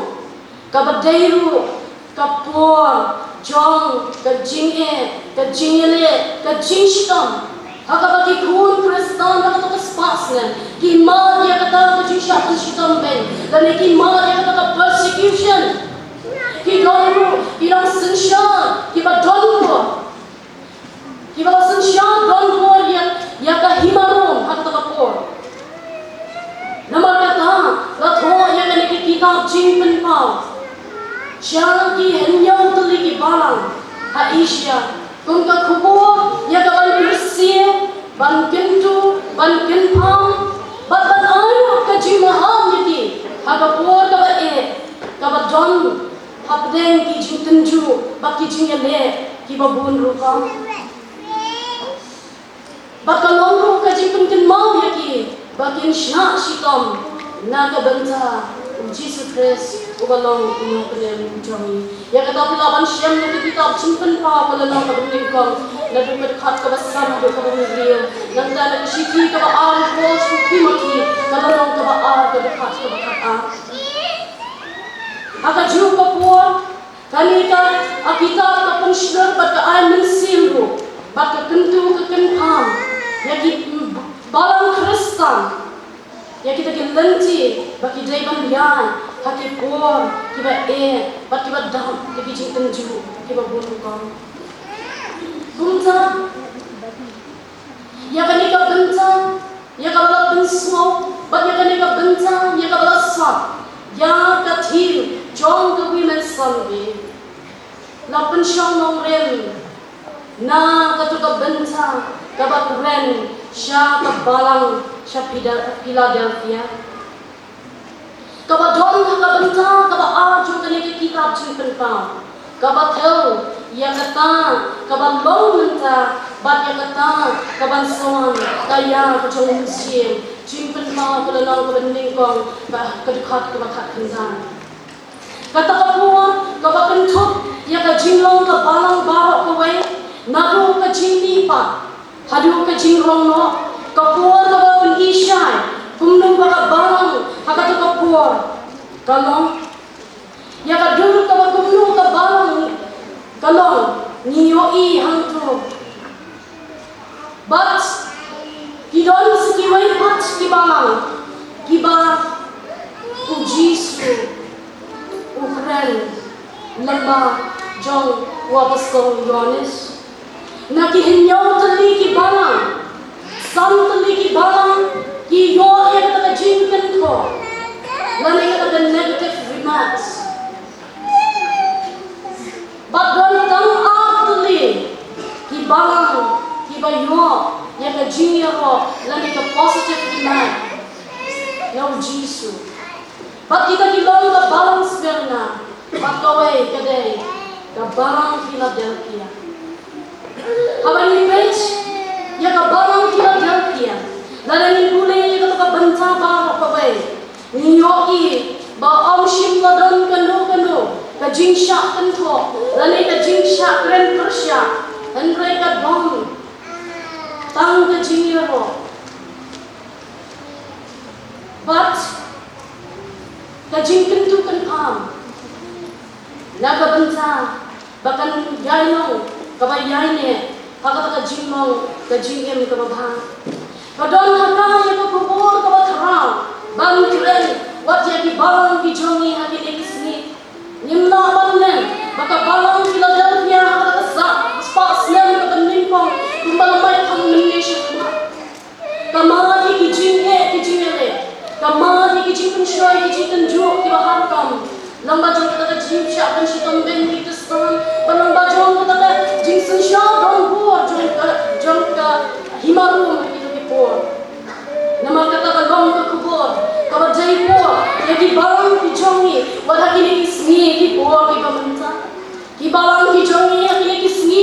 kaba dei ruh ka por jong ka jingeh, ka jingïaleh, ka jingshitom. Ha kaba ki khun Khristan ha kato ka spah snem ki mad ïa kata ka jingshah pynshitom beiñ, lane ki mad ïa kata ka persecution. Ki don ruh ki nongsynshar kiba don ruh, kiba la synshar don ruh ïa, ïa ka hima Rom ha kata ka por. Namar kata la thoh ïa kane ka kitab Jingpynpaw sha ki hynñiew tylli ki balang ha Asia, kum ka khubor ïa ka ban kyrsiew, ban kyntu, ban kynpham, bad ban ai ruh ka jingmaham ïa ki ha ka por kaba eh, kaba don hapdeng ki jingtynjuh bad ki jingïaleh kiba bun rukom. Bad ka long ruh ka jingpynkynmaw ïa ki ba kin shah shitom na ka bynta U Jisu Khrist uba long U Nongpynim jong ngi. Ïa kata phi lah ban shem na ka kitab Jingpynpaw, ka lynnong kaba nyngkong, naduh ka dkhot kaba san haduh kaba hynriew. Nangta na ka shithi kaba ar u Paul sha u Timothi, ka lynnong kaba ar, ka dkhot kaba khatar. Ha kajuh ka por, kane ka, a, kitab ka pynshlur bad ka ai mynsiem ruh, bad ka kyntu ka kynpham ïa ki, mm, balang Khristan ïa kita ki lynti ba ki dei ban ïaid ha ki por kiba eh bad kiba dap da ki jingtynjuh kiba bun rukom. Kumta ïa kane ka bynta, ïa kaba la pynsngew, bad ïa kane ka bynta, ïa kaba la sah ïa ka theme jong ka Women's Sunday, la pynshong nongrim na kato ka bynta kaba kren sha ka balang sha Phila-, Philadelphia. Kaba don ha ka bynta kaba ar jong kane ka kitab Jingpynpaw, kaba thew ïa kata kaba long mynta bad ïa kata kaban sa wan, ka ïa ka jong u Mynsiem. Jingpynpaw, ka lynnong kaba nyngkong, ka, ka dkhot kaba khatkhyndai. Kata ka por kaba kynthup ïa ka jinglong ka balang baroh kawei, naduh ka jingmihpat haduh ka jingrong noh, ka por kaba pynishai Kumno ba ka balang ha kato ka por ka long? Ïa ka dur kaba kumno ka balang ka long, ngi ïohi hangto. Bad ki don sa kiwei pat ki balang kiba u Jisu u kren lyngba jong u apostol Ïoannis. Na ki hynñiew tylli ki balang, san tylli ki balang ki ïoh ïa kata ka jingkynthoh lane kata ka negative remarks. Bad don tang ar tylli ki balang kiba ïoh ïa ka jingïaroh lane ka positive remark na u Jisu. Bad kita ki long ka balang Smyrna, bad kawei ka dei ka balang Philadelphia. Haba ngi peit ïa ka balang Philadelphia, lada ngi pule ïa kata ka bynta baroh kawei, ngi ïohi ba ym shym la don kano kano ka jingshah kynthoh lane ka jingshah kren pyrshah, hynrei ka don tang ka jingïaroh bad ka jingkyntu kynpham na ka bynta ba kan ïai long kaba ïaineh ha kata ka jinglong ka jingim kaba bha. Ka don ha ka ïa ka khubor kaba khraw ban kren wat ïa ki balang ki jong ngi ha kine ki sngi. Ngim lah ban len ba ka balang Philadelphia ha kata ka sah spah snem kaba nyngkong kumba la mih kham mynne sha khmat. Ka mad ïa ki jingeh ki jingeh, ka mad ïa ki jingpynshoi ki jingtynjuh kiba har kam. Lyngba jong kata ka jingshah pynshitom beiñ ki Khristan, bad lyngba jong kata ka jingsynshar donbor jong ka, jong ka hima Rom ha kito ki por. Namar kata ka long ka khubor kaba dei por ïa ki balang ki jong ngi wat ha kine ki sngi ki por kiba mynta. Ki balang ki jong ngi ha kine ki sngi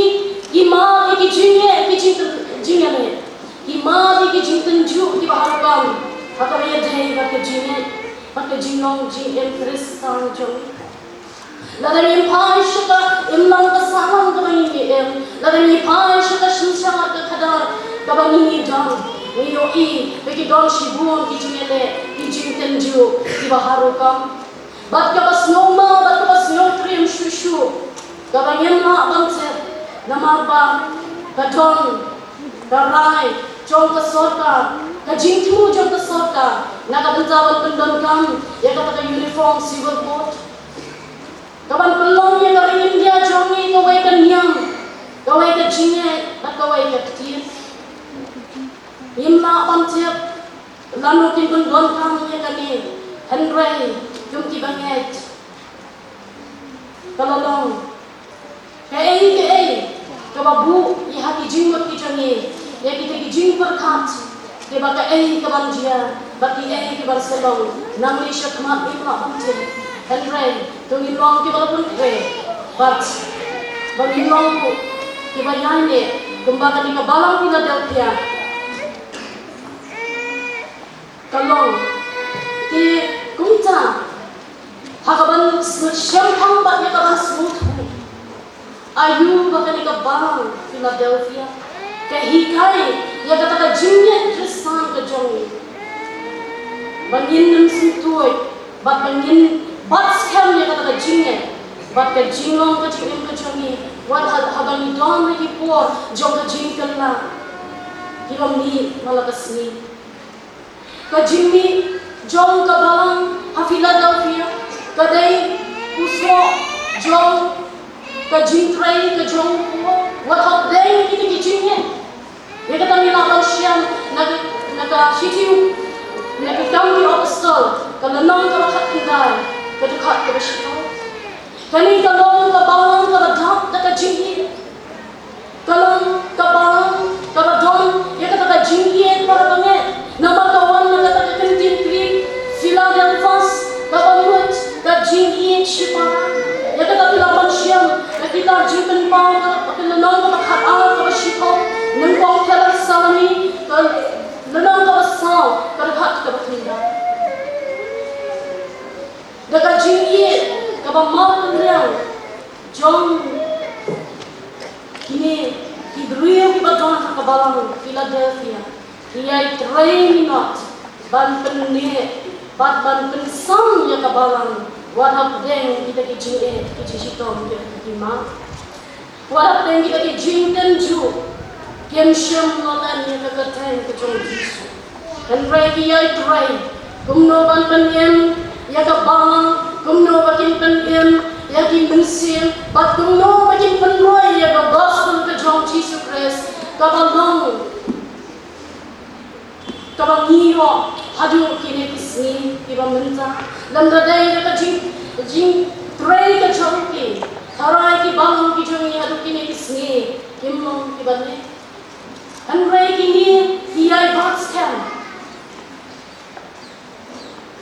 ki mad ïa ki jingeh ki jingtyn-, jingeh. Ki mad ïa ki jingtynjuh kiba har kam ha kaba ïadei bad ka jingeh bad ka jinglong jingim Khristan jong ngi. Lada ngi phai sha ka imlang ka sahlang kaba ngi im, lada ngi phai sha ka synshar ka khadar kaba ngi don, ngi ïohi ba ki don shibun ki jingeh, ki jingtynjuh kiba har kam. Bad kaba sngewma bad kaba sngewtriem shuh shuh, kaba ngim lah ban tip, namar ba ka don ka rai jong ka sorkar, ka jingthmu jong ka sorkar na ka bynta ban pyndonkam ïa kata ka Uniform Civil Code. Ka ban pynlong ïa ka ri India jong ngi kawei ka niam, kawei ka jingngeit bad kawei ka ktien. Ngim lah ban tip lano kin pyndonkam ïa kane, hynrei kum kiba ngeit, ka la long kaei kaei kaba buh ïa ha ki jingmut ki jong ngi, ïa kita ki jingpyrkhat kiba kaei kaban jia bad kiei kaban sa long nangne sha khmat, ngim lah ban tip. Hynrei to ngin long kiba la pynkhreh bad ba ngin long ruh kiba ïaineh kumba kane ka balang Philadelphia ka long. Te kumta, ha kaban sngewthuh shemphang bad ïa kaban sngewthuh, aïu ba kane ka balang Philadelphia ka hikai ïa kata ka jingngeit Khristan ka jong ngi, ba ngin nym sngewthuh bad ba ngin bat skhem ïa kata ka jingngeit bad ka jinglong ka jingim ka jong ngi, wat ha, haba ngi don ha ki por jong ka jingkylla kiba mih man la ka sngi. Ka jingmih jong ka balang ha Philadelphia ka dei u soh jong ka jingtrei ka jong u, wat hapdeng kita ki jingeh. Ïa kata ngi lah ban shem na ka, na ka shithi, na ka Kam ki Apostol, ka lynnong kaba khatkhyndai, ka dkhot kaba shiphew. Kane ka long ka balang kaba dap da ka jingïeit. Ka long ka balang kaba don ïa kata ka jingïeit bad ka bangeit. Namar ka wan na kata ka kyntien Greek, Philadelphos, kaba mut ka jingïeit shipara. Ïa kata phi lah ban shem na kita Jingpynpaw, ka, ka lynnong kaba khatar kaba shiphew, nyngkong Thessaloni, ka lynnong kaba saw, ka dkhot kaba khyndai. Da ka jingïeit kaba markylliang jong kine ki briew kiba don ha ka balang Philadelphia, ki ïai trei minot ban pynneh bad ban pynsam ïa ka balang wat hapdeng kita ki jingeh, ki jingshitom, ki hima. Wat hapdeng kita ki jingtynjuh, kim shym la len ïa ka kyrteng ka jong u Jisu. Hynrei ki ïai trei kumno ban pynim ïa ka balang, kumno ba kin pynim ïa ki mynsiem, bad kumno ba kin pynroi ïa ka gospel ka jong u Jisu Khrist, kaba long kaba ngi ïoh haduh kine ki sngi kiba mynta. Lymda dei da ka jing, jingtrei ka jong ki, tharai ki balang ki jong ngi haduh kine ki sngi kim long kiba neh. Hynrei kine ki ïai bat skhem.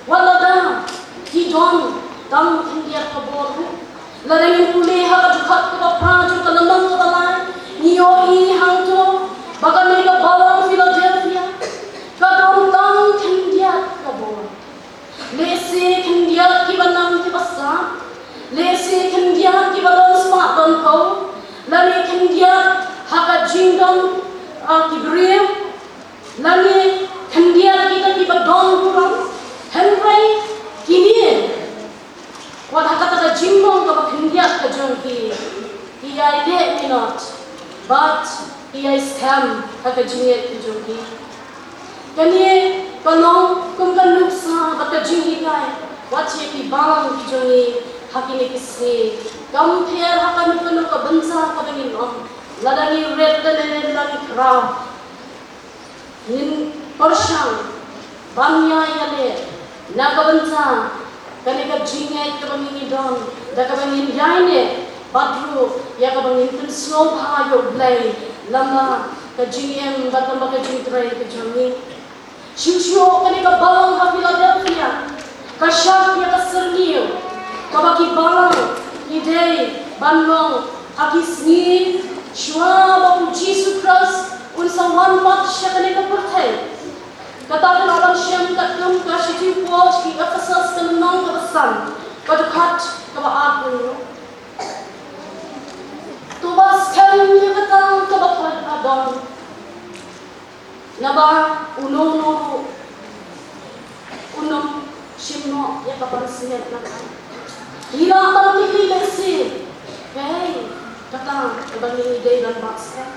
Wat lada ki don tang khyndiat ka bor ruh, lada ngin pule ha ka dkhot kaba phra jong ka lynnong kaba lai, ngi ïohi hangto ba kane ka balang Philadelphia ka don tang khyndiat ka bor. Lehse khyndiat kiba nam kiba sah, lehse khyndiat kiba don spah don phew, lane khyndiat ha ka jingdon, ah, ki briew, lane khyndiat kita kiba don burom. Hynrei kine, wat ha kata ka jinglong kaba khyndiat ka jong ki, ki ïai leh minot bad ki ïai skhem ha ka jingngeit ka jong ki. Kane ka long kum ka nuksa bad ka jinghikai wat ïa ki balang ki jong ngi ha kine ki sngi. Kam pher ha kano kano ka bynta kaba ngin ong, lada ngi rit lane lada ngi khraw, ngin pyrshang ban ïa ïaleh na ka bynta kane ka jingngeit kaba ngi ngi don, da kaba ngin ïaineh bad ruh ïa kaba ngin pynsngewbha ïa U Blei lyngba ka jingim bad lyngba ka jingtrei ka jong ngi. Shuh shuh kane ka balang ha Philadelphia ka shah ïa ka syrngiew kaba ki balang ki dei ban long ha ki sngi shuwa ba U Jisu Khrist un sa wan pat sha kane ka pyrthei. Kata ka lah ban shem katkum ka shithi u Paul sha ki Ephesos ka lynnong kaba san, ka dkhot kaba arphew. To ba skhem ïa kata kaba pha don. Naba uno uno ruh un ym shim noh ïa ka ban sngewthuh na ka. Ngi lah ban kylli lehse, hei, kata kaba ngi dei ban bat skhem.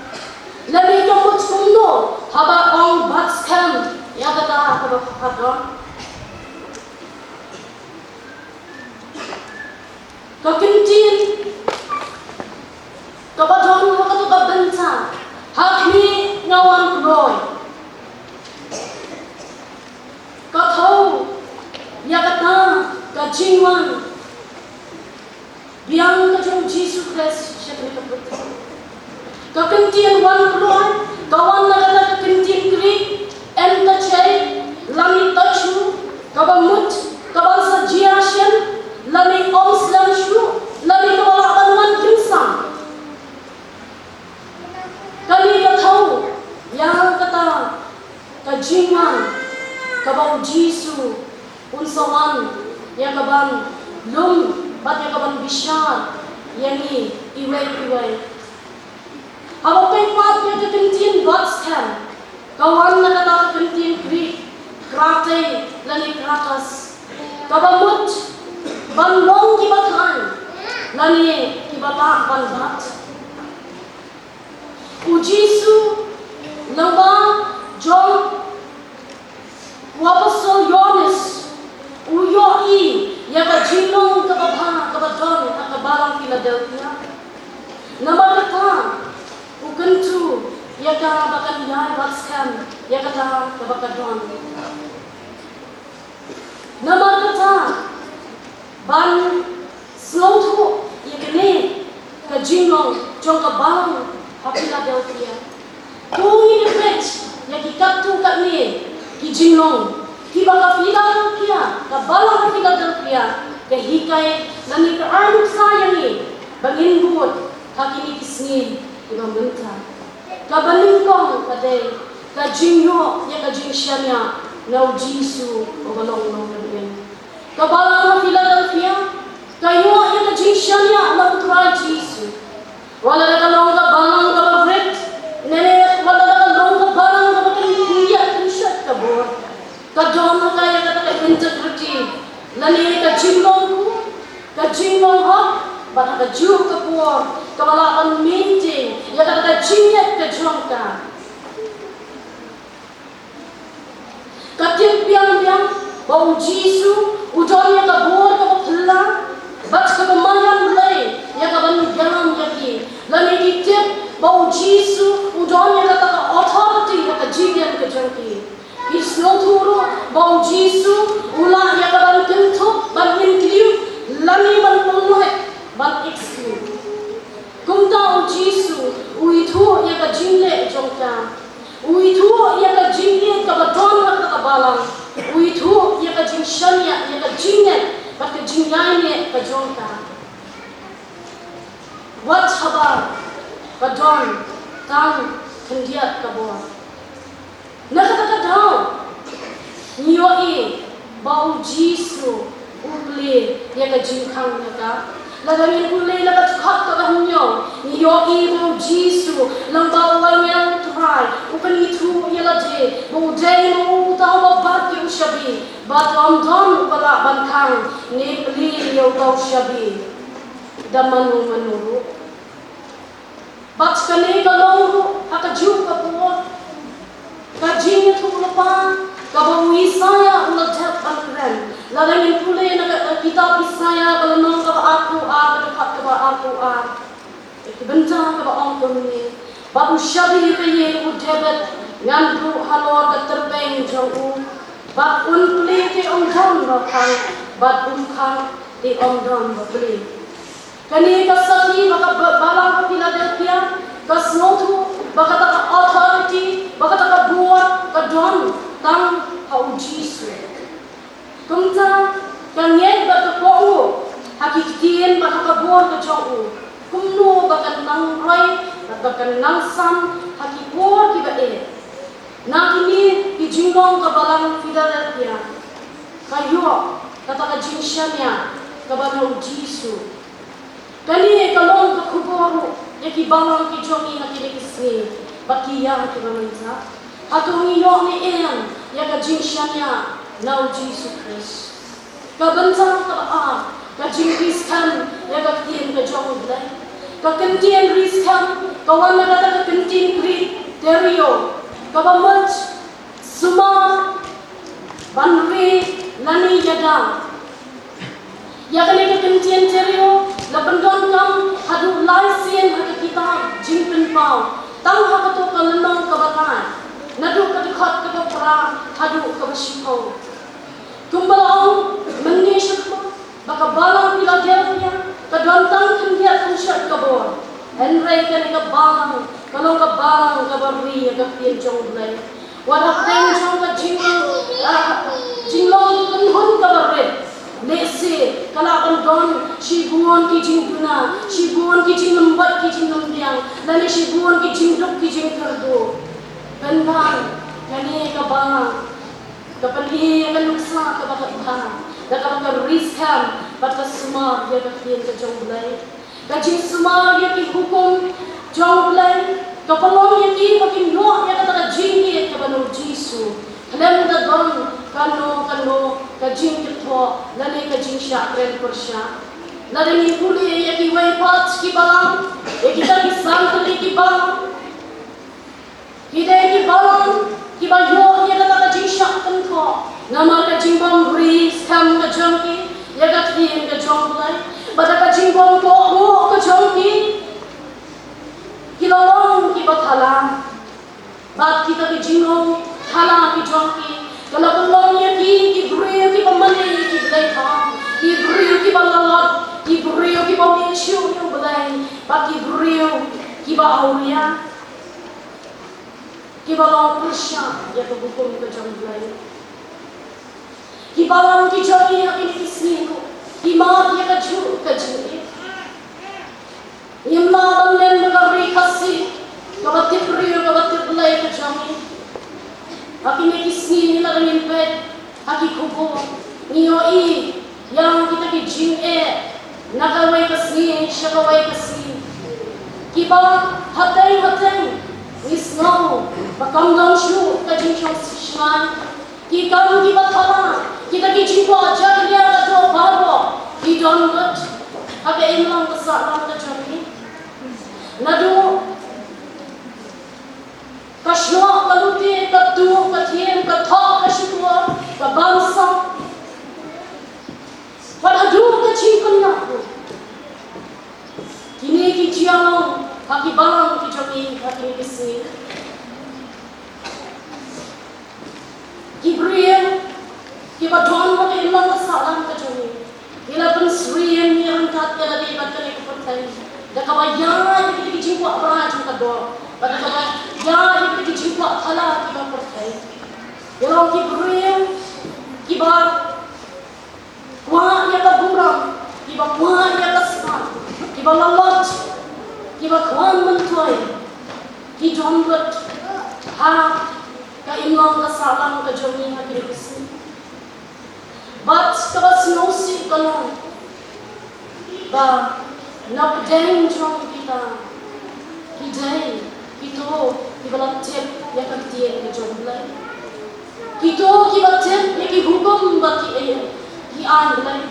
Lane ka mut kumno haba ong bat skhem ïa kata kaba pha don. Ka kyntien kaba don ha kato ka bynta, ha khmih nga wan kloi. Ka thew ïa kata ka jingwan biang ka jong U Jisu Khrist sha kane ka pyrthei. Ka kyntien wan kloi ka wan na kata ka kyntien Greek, en'tache, lane tacho, kaba mut ka ban sa jia shen, lane ym slem shuh, lane kaba lah ban wan kynsan. Kane ka thew ïa kata ka jingwan kaba U Jisu un sa wan ïa ka ban lum bad ïa ka ban bishar ïa ngi iwei pa iwei. Haba peit pat ïa ka kyntien bat skhem, ka wan na kata ka kyntien Greek, krate lane kratos, kaba mut ban long kiba khlaiñ lane kiba lah ban bat. U Jisu, lyngba jong u Apostol Ïoannis, u ïohi ïa ka jinglong kaba bha kaba don ha ka balang Philadelphia. Namar kata u kyntu ïa ka ba kan ïai bat skhem ïa kata kaba ka don. Namar kata ban sngewthuh ïa kane ka jinglong jong ka balang ha Philadelphia, to ngin ïa peit ïa ki katto katne ki jinglong kiba ka Philadelphia, ka balang ha Philadelphia ka hikai lane ka ai nuksa ïa ngi ba ngin bud ha kine ki sngi kiba mynta. Kaba nyngkong ka dei ka jingïoh ïa ka jingshaniah na U Jisu uba long Nongpynim. Ka balang ha Philadelphia ka ïoh ïa ka jingshaniah na U Trai Jisu. Wat la ka long ka balang kaba rit, ne wat la ka long ka balang kaba kyndiat kynshet ka bor, ka don Kaba lah ban maintain ïa kata ka jingngeit ka jong ka. Ka tip biang biang ba u Jisu u don ïa ka bor kaba phylla bad kaba madan lei ïa kaban ïalam ïa ki. Lane ki tip ba u Jisu u don ïa kata ka authority ha ka jingim ka jong ki. Ki sngewthuh ruh ba u Jisu u lah ïa kaban kynthup, ban include lane ban pynlait, ban exclude. Kumta u Jisu u ithuh ïa ka jingleh jong ka. U ithuh ïa ka jingïeit kaba don ha kata ka balang. U ithuh ïa ka jingshaniah, ïa ka jingngeit bad ka jingïaineh ka jong ka. Wat haba ka don tang khyndiat ka bor. Na kata ka daw ngi ïohi ba u Jisu u plie ïa ka jingkhang jong ka. Lada ngin pule na ka dkhot kaba hynñiew, ngi ïohi ba u Jisu lyngba u angel Trai u pynithuh ïa lade ba u dei ma u uta uba bat ïa u shabi, bad ym don uba lah ban khang ne plie ïa uta u shabi da mano mano ruh. Bad kane ka long ruh ha kajuh ka por ka jingïathuhlypa kaba u Isaïah u la dep ban kren. Lada ngin pule na ka, ka kitab Isaïah ka lynnong kaba arphew ar, ka dkhot kaba arphew ar, ka bynta kaba ong kumne: Bad u shabi ba ïeit u David ngan buh halor ka tyrpeng jong u, bad un plie te ym don ba khang, bad un khang te ym don ba plie. Kane ka sakhi ba ka ba-, balang ka Philadelphia ka sngewthuh ba kata ka authority, ba kata ka bor ka don tang ha u Jisu. Kumta ka ngeit bad ka kohnguh ha ki ktien bad ha ka bor ka jong u. Kumno ba kan nang roi bad ba kan nang san ha ki por kiba eh. Na kine ki jinglong ka balang Philadelphia ka ïoh kata ka jingshaniah kaba na u Jisu. Kane ka long ka khubor ruh ïa ki balang ki jong ngi ha kine ki sngi bad ki ïa kiba mynta. Hato ngi ïoh ne em ïa ka jingshaniah na u Jisu Khrist? Ka bynta kaba ar, ka jingri skhem ïa ka ktien ka jong u Blei. Ka kyntien ri skhem ka wan na kata ka kyntien Grik terio, kaba mut sumar, ban ri lane ïada. Ïa kane ka kyntien terio la pyndonkam haduh lai sien ha ka kitab Jingpynpaw, tang ha kato ka lynnong kaba lai, naduh ka dkhot kaba phra haduh kaba shiphew. Kumba la ong mynne shakhmat ba ka balang Philadelphia ka don tang khyndiat khyndiat ka bor. Hynrei kane ka balang ka long ka balang kaba ri ïa ka ktien jong U Blei. Wat hapdeng jong ka jing, ah, jinglong kynhun kaba rit, lehse ka lah ban don shibun ki jingduna, shibun ki jinglymbat ki jinglymbiang, lane shibun ki jingduk ki jingkyrduh. Pynban kane ka balang ka pyni ïa ka nuksa kaba khatphang da kaba ka ri skhem bad ka sumar ïa ka ktien ka jong U Blei. Ka jingsumar ïa ki hukum jong U Blei ka pynlong ïa ki ba kin ïoh ïa kata ka jingïeit kaba na U Jisu, khlem da don kano kano ka jingkynthoh lane ka jingshah kren pyrshah. Lada ngin pule ïa kiwei pat ki balang, ïa kita ki san tylli ki balang, ki dei ki balang kiba ïoh ïa kata ka jingshah kynthoh namar ka jingbym ri skhem ka jong ki ïa ka ktien ka jong U Blei, bad ka jingbym kohnguh ka jong ki. Ki la long kiba thala, bad kita ki jinglong thala ki jong ki ka la pynlong ïa ki ki briew kiba mane ïa ki blei kham, ki briew kiba lalot, ki briew kiba mih shuh ïa U Blei, bad ki briew kiba awria, kiba long pyrshah ïa ka hukum ka jong U Blei. Ki balang ki jong ngi ha kine ki sngi ruh ki mad ïa kajuh ka jingïeit. Ngim lah ban len da ka Ri Khasi kaba tip briew kaba tip Blei ka jong ngi. Ha kine ki sngi ngi la dang ngin peit ha ki khubor, ngi ïohi ïa kita ki jingeh na kawei ka sngi sha kawei ka sngi, kiba hateng hateng ngi sngew ba kam don shuh ka jingshong shngaiñ. Ki kam kiba thala, kita ki jingkwah jakhlia ka doh baroh ki don lut ha ka imlang ka sahlang ka jong ngi. Naduh ka shnong, ka lute, ka tuh, ka thiem, ka thok, ka shukor, ka bamsap, bad haduh ka jingpynïap ruh. Kine ki jia long ha ki balang ki jong ngi ha kine ki sngi. Ki briew kiba don ha ka imlang ka sahlang ka jong ngi, ki la pynsyriem ïa ryngkat ïa lade bad kane ka pyrthei da kaba ïaid ïa ki jingkwah bra jong ka doh, bad da kaba ïaid ïa ki jingkwah thala kiba pyrthei. Ki long ki briew kiba kwah ïa ka burom, kiba kwah ïa ka smat, kiba lalot, kiba kwah myntoi, ki don beit ha ka imlang ka sahlang ka jong ngi ha kine ki sngi. Bad kaba sngewsih ka long ba na pdeng jong kita ki dei kito kiba la tip ïa ka ktien ka jong U Blei. Kito kiba tip ïa ki hukum bad ki, eh, ki aiñ Blei.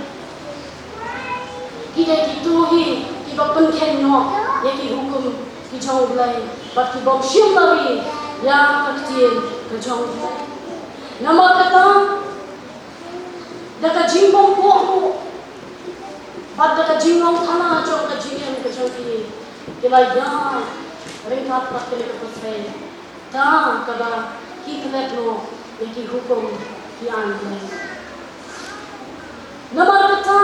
Ki dei kito hi kiba pynkheiñ noh ïa ki hukum ki jong U Blei bad ki bym shim lari ïa ka ktien ka jong U Blei. Namar kata, da ka jingbymkohnguh bad da ka jinglong thala jong ka jingim ka jong ki, ki la ïaid ryngkat bad kane ka pyrthei da kaba ki klet noh ïa ki hukum ki aiñ Blei. Namar kata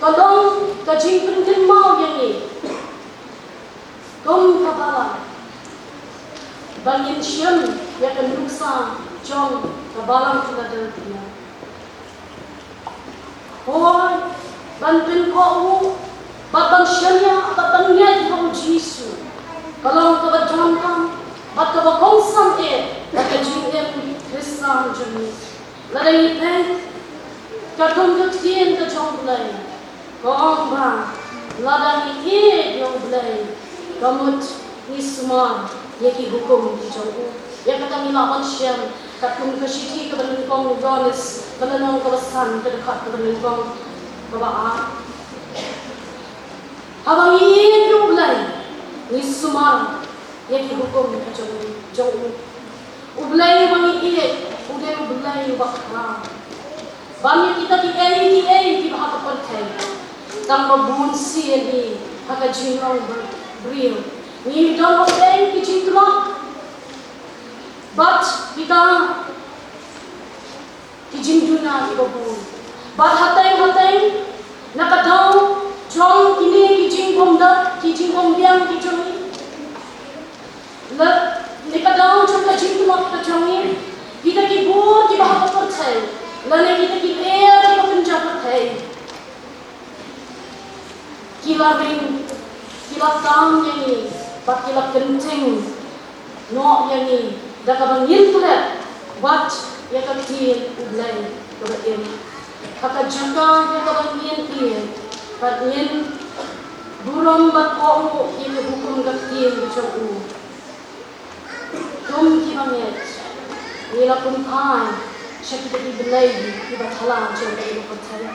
ka long ka jingpynkynmaw ïa ngi kum ka balang ba ngin shem ïa ka nuksa jong ka balang Philadelphia. Hooid, ban pynkohnguh bad ban shaniah bad ban ngeit ha U Jisu ka long kaba donkam bad kaba kongsan eh ha ka jingim Khristan jong ngi. Lada ngi peit katkum ka ktien ka jong U Blei, ka ong ba lada ngi ïeit ïa U Blei, ka mut ngi sumar ïa ki hukum ki jong u. Ïa kata ngi lah ban shem katkum ka shithi kaba nyngkong u Ïoannis, ka lynnong kaba san, ka dkhot kaba nyngkong, kaba ar. Haba ngi ïeit ïa U Blei, ngi sumar ïa ki hukum ki jong, jong u. U Blei uba ngi ïeit u dei U Blei uba khraw ban ïa kita kiei kiei kiba ha ka pyrthei. Tang ba bun sien hi ha ka jinglong briew ngi don hapdeng ki jingtlot bad kita ki jingduna kiba bun. Bad hateng hateng na ka daw jong kine ki jingbymdap, ki jingbymbiang ki jong ngi, na ka daw jong ka jingtlot ka jong ngi, kita ki bor kiba ha ka pyrthei lane kita ki lyer kiba kynja pyrthei ki la ring, ki la tam ïa ngi bad ki la kynting noh ïa ngi da kaba ngin klet wat ïa ka ktien U Blei kaba im. Ha ka jaka ïa kaba ngin ïeit bad ngin burom bad kohnguh ïa ka hukum ka ktien ka jong u. Kum kiba ngeit ngi la pynphai sha kita ki blei kiba thala jong ka pyrthei.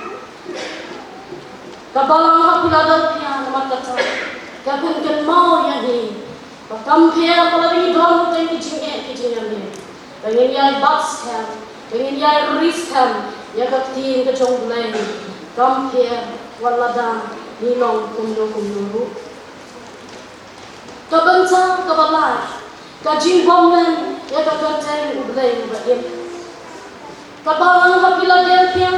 Ka balang ha Philadelphia namar kata ka pynkynmaw ïa ngi ba kam pher ba lada ngi don tang ki jingeh ki jingïaid, ba ngin ïai bat skhem, ba ngin ïai ri skhem ïa ka ktien ka jong U Blei, kam pher wat lada ngi long kumno kumno ruh. Ka bynta kaba lai, ka jingbymmen ïa ka kyrteng U Blei uba im. Ka balang ha Philadelphia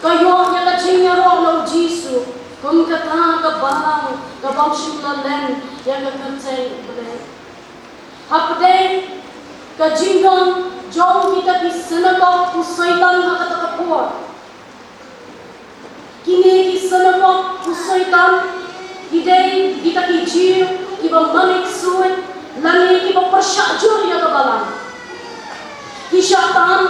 ka ïoh ïa ka jingïaroh na U Jisu kum kata ka balang ka bym shym la len ïa ka kyrteng U Blei. Hapdeng ka jingdon jong kita ki synagog u Soitan ha kata ka por. Kine ki synagog u Soitan ki dei kita ki Jiw kiba mane ksuid lane kiba pyrshah jur ïa ka balang. Ki shah tan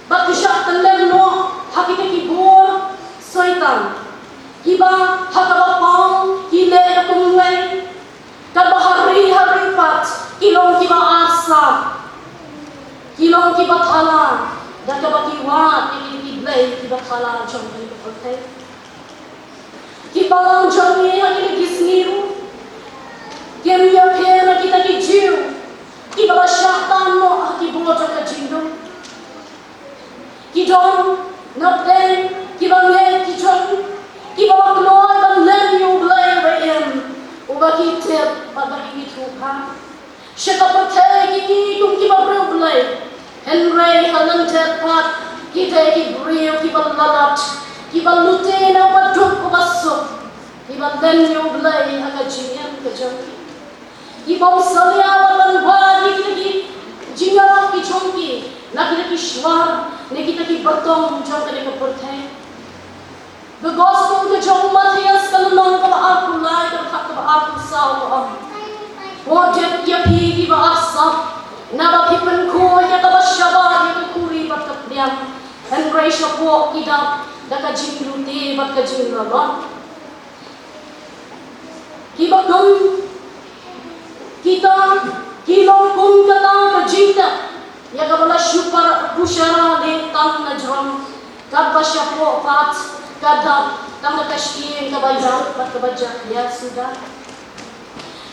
bad ki shah tyllem noh ha kita ki bor Soitan kiba ha kaba paw ki leh kumwei. Katba ha ri ha ri pat ki long kiba arsap, ki long kiba thala da kaba ki wad ïa ki, ki blei kiba thala jong ki, ka pyrthei. Ki balang jong ngi ha kine ki sngi ruh Kim ïapher na kita ki Jiw kiba la shah tan noh ha ki bor jong ka jingdum. Ki don na pdeng kiba ngeit ki jong, kiba la kloi ban len ïa U Blei uba im, uba ki tip bad ba ki ithuh ha. Sha ka pyrthei ki i kum kiba briew Blei, hynrei ha lyndet pat ki dei ki briew kiba lalat, kiba lute na uba duk uba suk, kiba len ïa U Blei ha ka jingim ka jong ki. Ki bym salia wat ban wad ïa kita ki jingïarap ki jong ki na kita ki shuwa ne kita ki byrtong jong kane ka pyrthei. Ka Gospel ka jong u Mathaios ka lynnong kaba arphew lai, ka dkhot kaba arphew saw ka ong: Bor dep ïa phi kiba arsap, naba phi pynkhuid ïa kaba shabar ïa ka khuri bad ka pdiang, hynrei shapoh ki dap da ka jinglute bad ka jinglalot. Kiba kum kita ki long kum kata ka jingtep ïa kaba la shu para, bushara leh tang na jrong, katba shapoh pat ka dap tang da ka shyieng kaba ïap bad kaba jakhlia suda,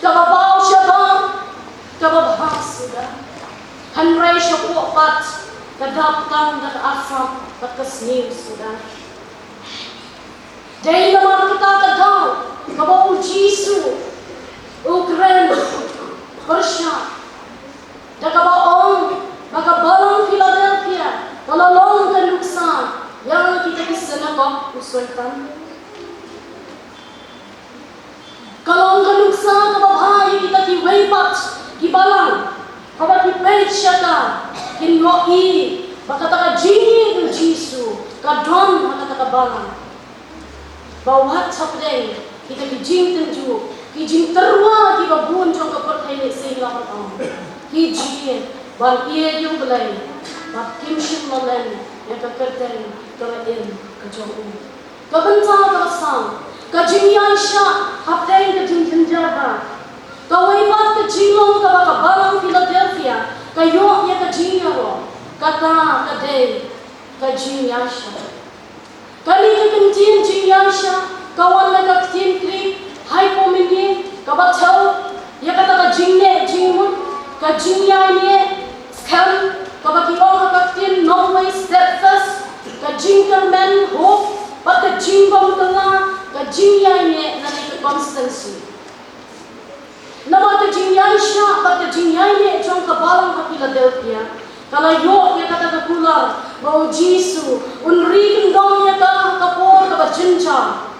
kaba baw shabar, kaba bha suda. Hynrei shapoh pat ka dap tang da ka arsap bad ka sniew suda. Dei namar kata ka daw kaba U Jisu u kren pyrshah da kaba ong ba ka balang Philadelphia ka la long ka nuksa ïa kita ki synagog u Soitan. Ka long ka nuksa kaba bha ïa kita kiwei pat ki balang, haba ki peit sha ka, kin ïohi ba kata ka jingïeit U Jisu ka don ha kata ka balang. Ba wat hapdeng kita ki jingtynjuh, ki jingtyrwa kiba bun jong ka pyrthei ne shisha, la ong, ki jied ban ïeit ïa U Blei bad kim shym la len ïa ka kyrteng kaba im ka jong u. Ka bynta kaba saw, ka jingïaishah hapdeng ka jingjynjar ba. Kawei pat ka jinglong kaba ka balang Philadelphia ka ïoh ïa ka jingïaroh, kata ka dei ka jingïaishah. Kane ka kyntien jingïaishah ka wan na ka ktien Greek hypomene, kaba thew ïa kata ka jingneh jingmut, ka jingïaineh skhem, kaba ki ong ha ka ktien nongwei steadfast, ka jingkyrmen hope, bad ka jingbymkylla, ka jingïaineh lane ka constancy. Namar ka jingïaishah bad ka jingïaineh jong ka balang ha Philadelphia ka la ïoh ïa kata ka kular ba U Jisu un ri kyndong ïa ka ha ka por kaba jynjar.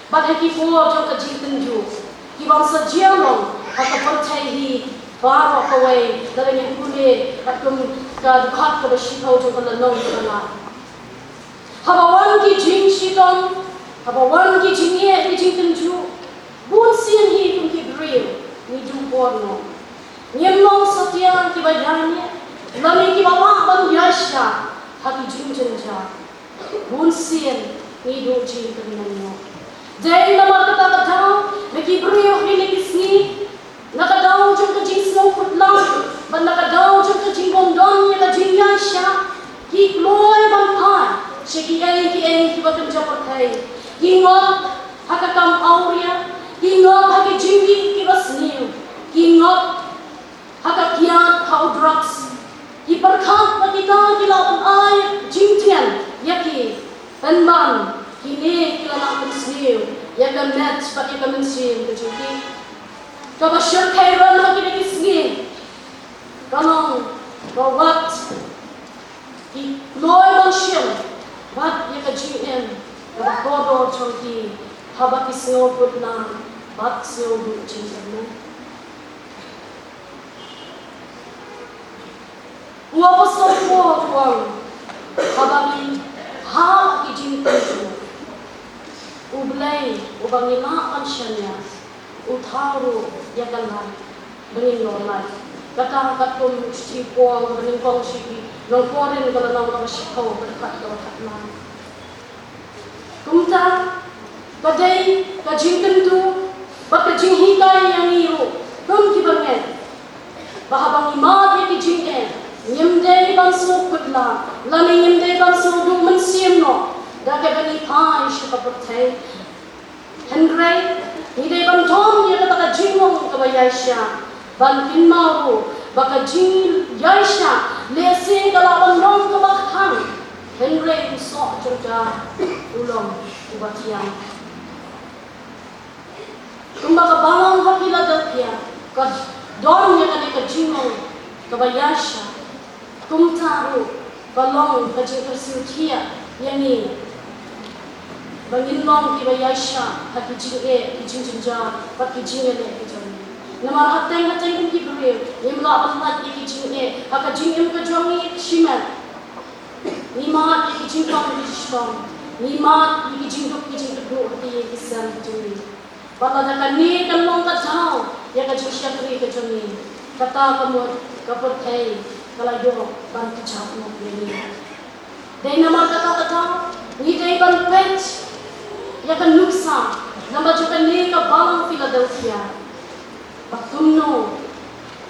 Bad ha ki por jong ka jingtynjuh, ki bym sa jia long ha ka pyrthei hi baroh kawei, lada ngin pule katkum ka dkhot kaba shiphew jong ka lynnong kaba lai. Haba wan ki jingshitom, haba wan ki jingeh ki jingtynjuh, bun sien hi kum ki briew ngi duh bor noh. Ngim long satia kiba ïaineh lane kiba lah ban ïaishah ha ki jingjynjar. Bun sien ngi duh jingkyrmen noh. Dei namar kata ka daw ba ki briew ha kine ki sngi, na ka daw jong ka jingsngewkhutlai bad na ka daw jong ka jingbymdon ïa ka jingïaishah, ki kloi ban phai sha kiei kiei kiba kynja pyrthei. Ki ngop ha ka kam awria, ki ngop ha ki jingdih kiba sniew, ki ngop ha ka kiad, ha u drugs. Ki pyrkhat ba kita ki la ai jingtieng ïa ki, pynban kine ki la nang pynsniew ïa ka met bad ïa ka mynsiem ka jong ki. Kaba shyrkhei rem ha kine ki sngi ka long ba wat ki kloi ban shim bad ïa ka jingim kaba kordor jong ki haba ki sngewkhutlai bad sngewduh jingkyrmen. U Apostol Paul u ong, haba ngi hap ki jingtynjuh, U Blei uba ngi lah ban shaniah u thaw ruh ïa ka lad ba ngin long lait. Kata katkum u shithi u Paul ba nyngkong sha ki nong Korinth, ka lynnong kaba shiphew, ka dkhot kaba khatlai. Kumta ka dei ka jingkyntu bad ka jinghikai ïa ngi ruh kum ki bangeit, ba haba ngi mad ïa ki jingeh, ngim dei ban sngewkhutlai lane ngim dei ban sngewduh mynsiem noh da kaba ngi phai sha ka pyrthei. Hynrei ngi dei ban don ïa kata ka jinglong Ïaishah, ban kynmaw ruh ba ka jingïaishah lehse ka lah ban long kaba khang, hynrei u soh jong ka u long uba thiang. Kumba ka balang ha Philadelphia ka don ïa kane ka jinglong kaba ïaishah, kumta ruh ka long ka jingkyrsiew thiah ïa ngi ba ngin long kiba ïaishah ha ki jingeh, ki jingjynjar bad ki jingïaleh ki jong ngi. Namar hateng hateng kum ki briew ngim lah ban lait ïa ki jingeh ha ka jingim ka jong ngi shimet. Ngi mad ïa ki jingpang ki jingpang, ngi mad ïa ki jingduk ki jingkyrduh ha ki ïing ki sem ki jong ngi. Bad lada kane kan long ka daw ïa ka jingshakri ka jong ngi, kata ka mut ka pyrthei ka la ïoh ban kjat noh ïa ngi. Dei namar kata ka daw ngi dei ban peit ïa ka nuksa namar jong kane ka balang Philadelphia, ba kumno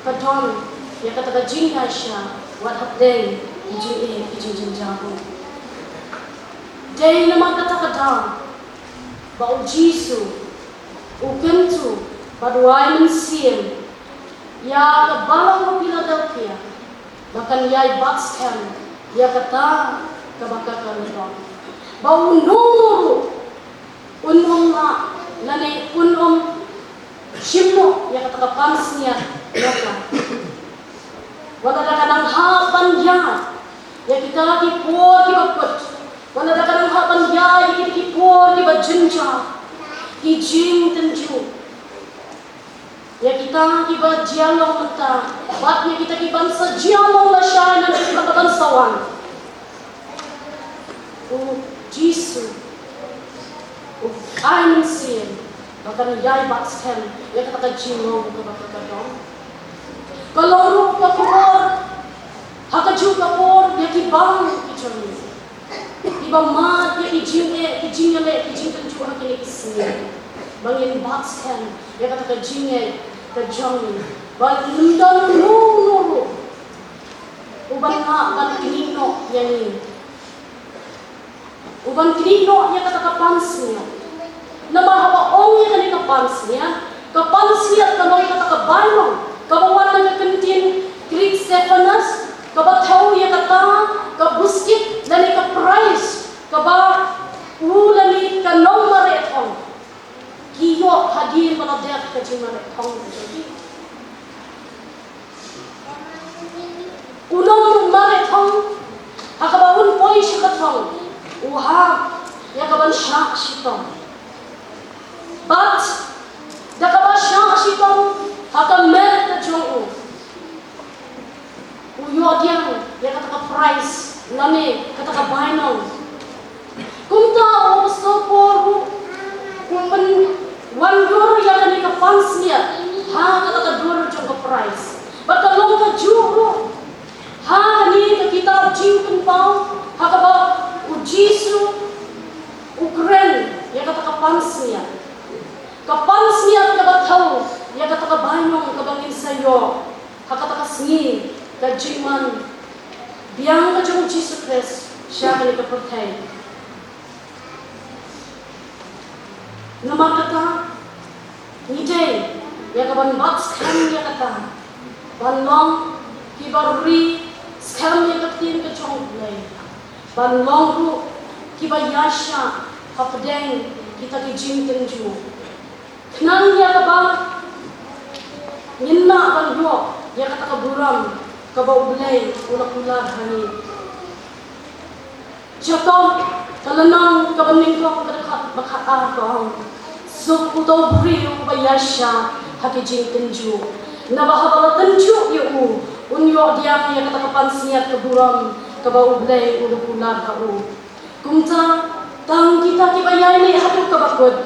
ka don ïa kata ka jingïaishah wat hapdeng ki jingeh ki jingjynjar. Dei namar kata ka daw ba U Jisu u kyntu bad u ai mynsiem ïa ka balang ha Philadelphia ba kan ïai bat skhem ïa kata kaba ka kyrpad, ba uno uno ruh un ym lah lane un ym shim noh ïa kata ka pansngiat na ka. Wat lada ka dang hap ban ïaid ïa kita ki por kiba kut, wat lada ka dang hap ban ïaid ïa kita ki por kiba jynjar, ki jingtynjuh, ïa kita kiba jia long mynta bad ïa kita kiban sa jia long lashai, na kita kiban sa wan. U Jisu u ai mynsiem ba kan ïai bat skhem ïa kata ka jinglong kaba ka don. Ka long ruh ka khubor ha kajuh ka por ïa ki balang ki jong ngi kiba mad ïa ki jingeh ki jingïaleh ki jingtynjuh ha kine ki sngi, ba ngin bat skhem ïa kata ka jingeh ka jong ngi, ba ngim don uno uno ruh uban lah ban knieh noh ïa ngi, uban knieh noh ïa kata ka pansngiat. Namar haba ong ïa kane ka pansngiat, ka pansngiat ka long kata ka bainong kaba wan na ka kyntien Greek Stephanos, kaba thew ïa kata ka buskit lane ka prize kaba u lane ka nongmareh thong ki ïoh hadien ba la dep ka jingmareh thong. U nongmareh thong, ha kaba un poi sha ka thong, u hap ïa kaban shah shitom. Bad da kaba shah shitom ha ka met ka jong u, u ïoh diang ïa kata ka prize lane kata ka bainong. Kumta u Apostol Paul ruh u pynwandur ïa kane ka pansngiat ha kata ka dur jong ka prize. Bad ka long kajuh ruh ha kane ka kitab Jingpynpaw, ha kaba U Jisu u kren ïa kata ka pansngiat, ka pansngiat kaba thew ïa kata ka bainong kaba ngin sa ïoh ha kata ka sngi ka jingwan biang ka jong U Jisu Khrist sha kane ka pyrthei. Namar kata ngi dei ïa kaban bat skhem ïa kata, ban long kiba ri skhem ïa ka ktien ka jong U Blei, ban long ruh kiba ïaishah hapdeng kita ki jingtynjuh. Khnang ïa kaba ngin lah ban ïoh ïa kata ka burom kaba U Blei u la kular ha ngi. Jakob ka lynnong kaba nyngkong ka dkhot ba khatar ka ong, suk uto u briew uba ïaishah ha ki jingtynjuh, naba haba la tynjuh ïa u, un ïoh diang ïa kata ka pansngiat ka burom kaba U Blei u la kular ha u. Kumta tang kita kiba ïaineh haduh kaba kut,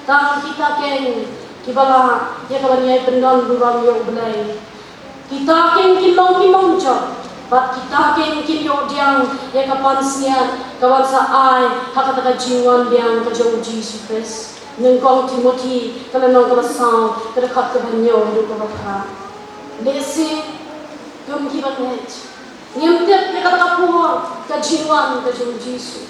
tang kita keiñ kiba lah ïa kaban ïai pyndon burom ïa U Blei. Kita keiñ kin long ki nongjop, bad kita keiñ kin ïoh diang ïa ka pansngiat kaban sa ai ha kata ka jingwan biang ka jong U Jisu Khrist. Nyngkong Timothi ka lynnong kaba saw ka dkhot kaba hynñiew haduh kaba phra. Lehse kum kiba ngeit ngim tip ïa kata ka por ka jingwan ka jong U Jisu.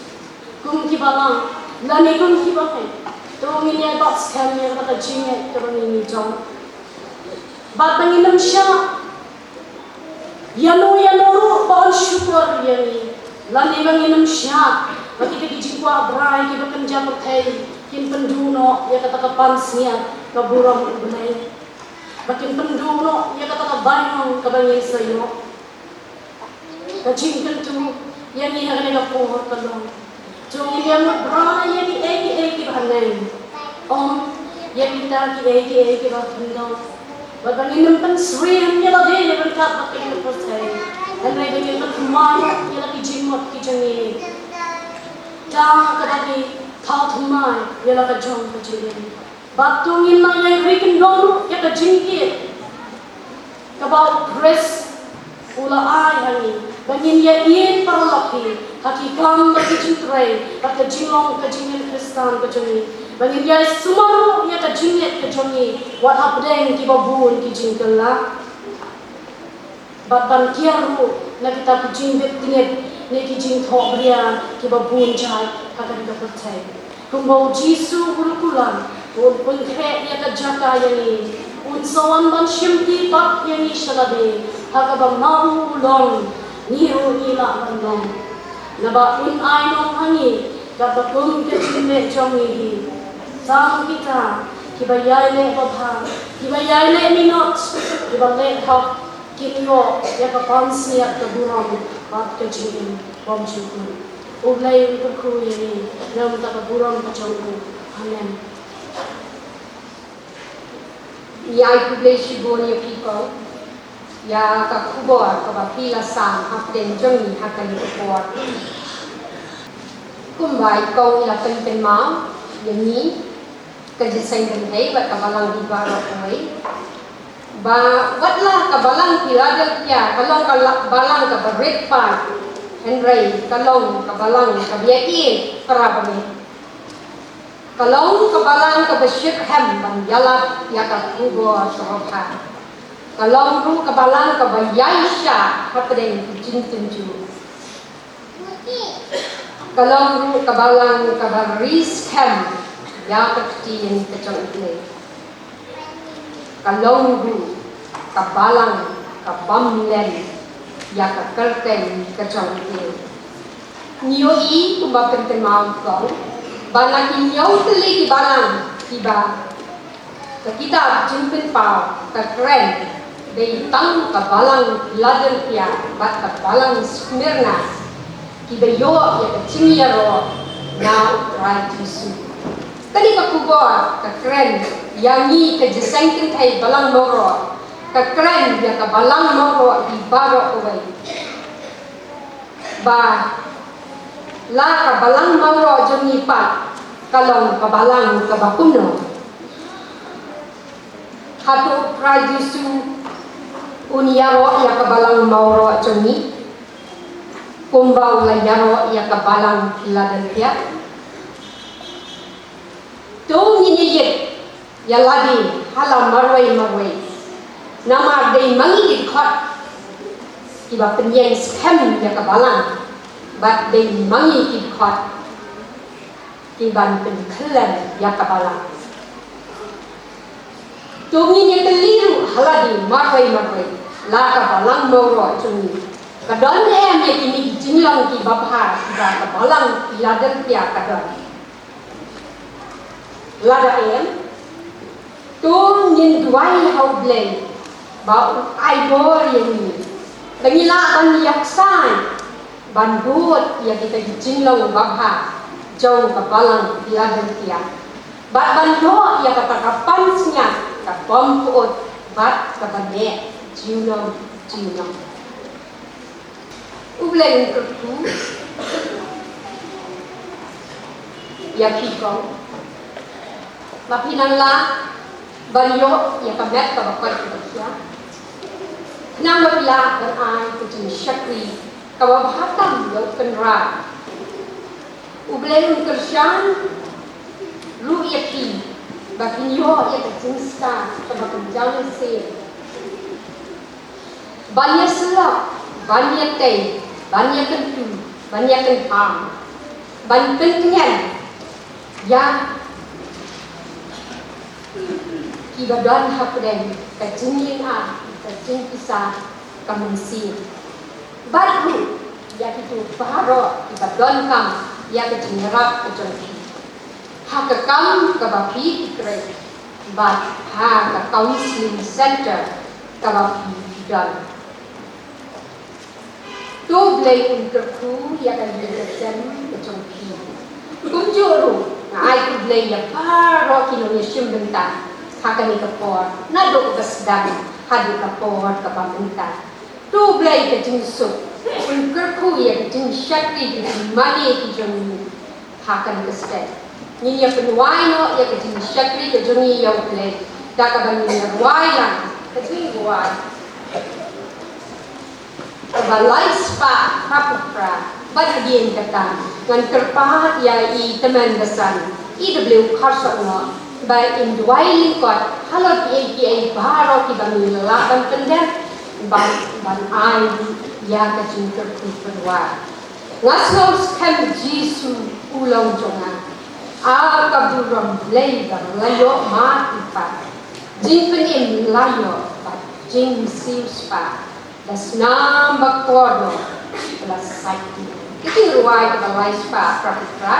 Kum kiba lang lane kum kiba ngeit, to ngin ïai bat skhem ïa kata ka jingngeit kaba ngin ïoh jong. Bad ba ngin ym shah ïano ïano ruh ban shukor ïa ngi, lane ba ngin ym shah ba kita ki jingkwah brai kiba kynja pyrthei kin pynduh noh ïa kata ka pansngiat ka burom U Blei, ba kin pynduh noh ïa kata ka bainong kaba ngin sa ïoh. Ka jingkyntu ïa ngi ha kane ka por ka long, to ngin ïa mut bha ïa kiei kiei kiba haneng, ym ïa kita kiei kiei kiba khyndew. Bad ba ngin ym pynsyriem ïa lade na ryngkat bad kane ka pyrthei, hynrei ba ngin pynthymmai ïa la ki jingmut ki jong ngi, da kaba ngi thymmai ïa la ka jong ka jingim. Bad to ngin nang ïai ri kyndong ruh ïa ka jingïeit kaba U Khrist u la ai ha ngi, ba ngin ïa ïeit paralok hi ha ki kam bad ki jingtrei bad ka jinglong ka jingim Khristan ka jong ngi, ba ngin ïai sumar ruh ïa ka jingngeit ka jong ngi wat hapdeng kiba bun ki jingkylla. Bad ban kiar ruh na kita ki jingbit tngit ne ki jingthoh bria kiba bun jait ha kane ka pyrthei. Kumba U Jisu u la kular, un pynkhreh ïa ka jaka ïa ngi, un sa wan ban shim ti pat ïa ngi sha lade, ha kaba ma u u long, ngi ruh ngi lah ban long. Naba un ai noh ha ngi katba kum ka jingleh jong ngi hi. Tang kita kiba ïai leh babha, kiba ïai leh minot, kiba leh hok, kin ïoh ïa ka pansngiat ka burom bad ka jingim bymjukut. U Blei un kyrkhu ïa ngi na ka bynta ka burom ka jong u. Amen. Ngi ai khublei shibun ïa phi ko ïa ka khubor kaba phi la sam hapdeng jong ngi ha kane ka por. Kumba i kong i la pynkynmaw ïa ngi, ka jingïaseng kynthei bad ka balang hi baroh kawei. Ba wat la ka balang Philadelphia ka long ka la-, balang kaba rit paid, hynrei ka long ka balang kaba ïeit para bangeit. Ka long ka balang kaba shitrhem ban ïalap ïa ka khubor kaba bha. Ka long ruh ka balang kaba ïaishah hapdeng ka jingtynjuh. Ka long ruh ka balang kaba ri skhem ïa ka ktien ka jong U Blei. Ka long ruh ka balang ka bym lem ïa ka kyrteng ka jong U Blei. Ngi ïohi kumba pynkynmaw kong ba na ki hynñiew tylli ki balang kiba ka kitab Jingpynpaw ka kren dei tang ka balang Philadelphia bad ka balang Smyrna kiba ïoh ïa ka jingïaroh na U Trai Jisu. Kane ka khubor ka kren ïa ngi ka jingïaseng kynthei balang Mawroh, ka kren ïa ka balang Mawroh hi baroh kawei. Ba la ka balang Mawroh jong ngi pat ka long ka balang kaba kumno? Hato U Trai Jisu un ïaroh ïa ka balang Mawroh jong ngi kumba u la ïaroh ïa ka balang Philadelphia? To ngin ïa ïeit ïa lade ha la marwei marwei. Namar dei ma ngi ki dkhot kiba pynïeng skhem ïa ka balang bad dei ma ngi ki dkhot kiban pynkhyllem ïa ka balang. To ngin ïa kylli ruh ha lade marwei marwei, la ka balang Mawroh jong ngi ka don em ïa kine ki jinglong kiba bha kiba ka balang Philadelphia ka don? Lada em, to ngin duwai ha U Blei ba un ai bor ïa ngi ba ngin lah ban ïoh ksai ban bud ïa kita ki jinglong babha jong ka balang Philadelphia bad ban ïoh ïa kata ka pansngiat ka bym pyut bad kaba neh junom junom. U Blei un kyrkhu ïa phi kong ba phi nang lah ban ïoh ïa ka met kaba koit kaba khiah, khnang ba phi lah ban ai ka jingshakri kaba bha tam ïa U Kynrad. U Blei un kyrshan ruh ïa phi ba phin ïoh ïa ka jingstad kaba kynja mynsiem ban ïasyllok, ban ïatei, ban ïakyntu, ban ïakynpham, ban pyntngen ïa kiba don hapdeng ka jingïaid, ka jingpisa, ka mynsiem. Bad ruh ïa kito baroh kiba donkam ïa ka jingïarap ka jong phi ha ka kam kaba phi kreh bad ha ka counseling center kaba phi don. To Blei un kyrkhu ïa ka ïing ka sem ka jong phi. Kumjuh ruh nga ai khublei ïa baroh ki nongïashim bynta ha kane ka por, naduh kaba sdang haduh ka por kaba mynta. To Blei ka jingsuk un kyrkhu ïa ka jingshakri ka jingmane ka jong ngi ha kane ka stet. Ngin ïa pynwai noh ïa ka jingshakri ka jong ngi ïa U Blei da kaba ngin ïa rwai lang ka jingrwai kaba lai spah phra phew phra. Bad hadien kata ngan kyrpad ïa i tymmen basan i W Kharsaw Noh ba in duwai lyngkot halor kiei kiei baroh kiba ngi lah ban pyndep ban, ban ai ïa ka jingkyrkhu pynwai. Nga sngew skhem Jisu u long jong nga. A ka burom Blei ba la ïoh ma i pa. Jingpynim la ïoh bad jingsiew spah. Da snam ba kordor la sait. Ki jingrwai kaba lai spah phra phew phra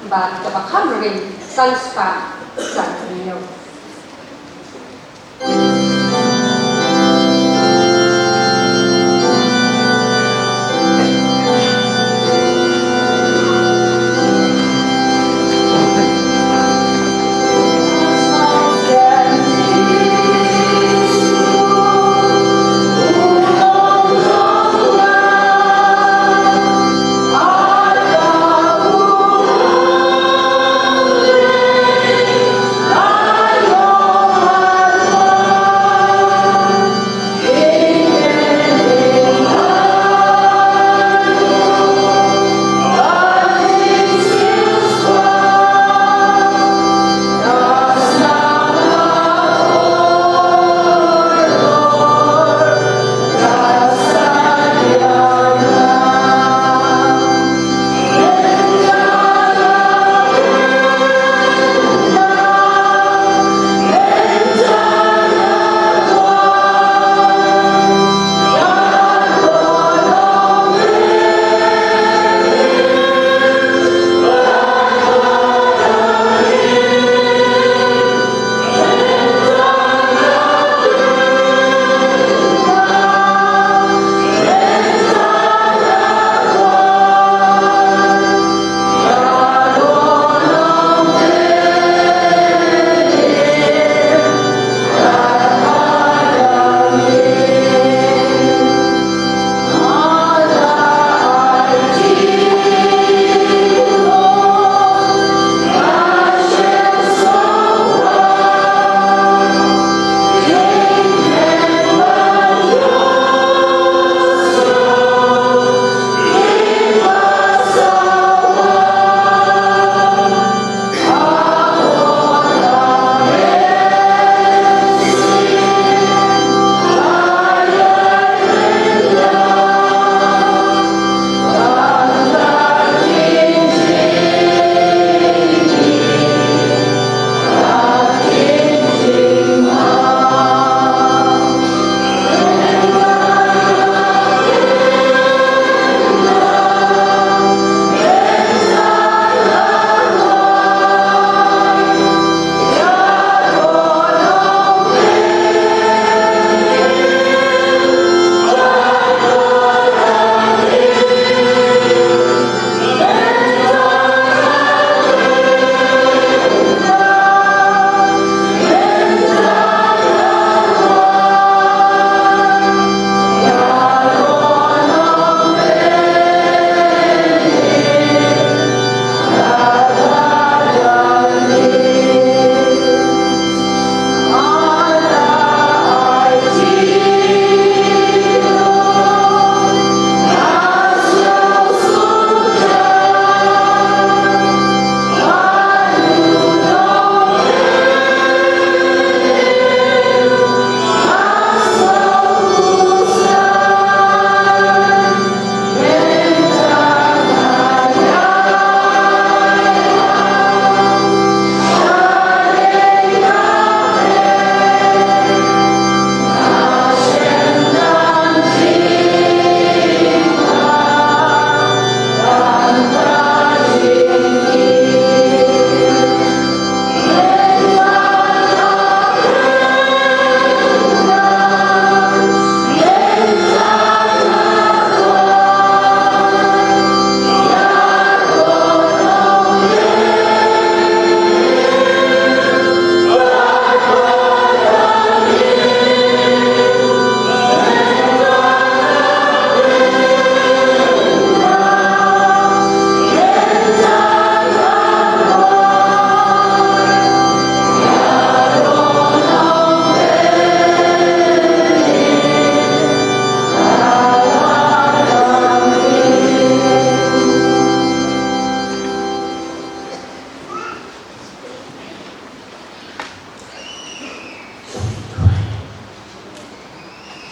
bad kaba kham rim san spah san hynñiew.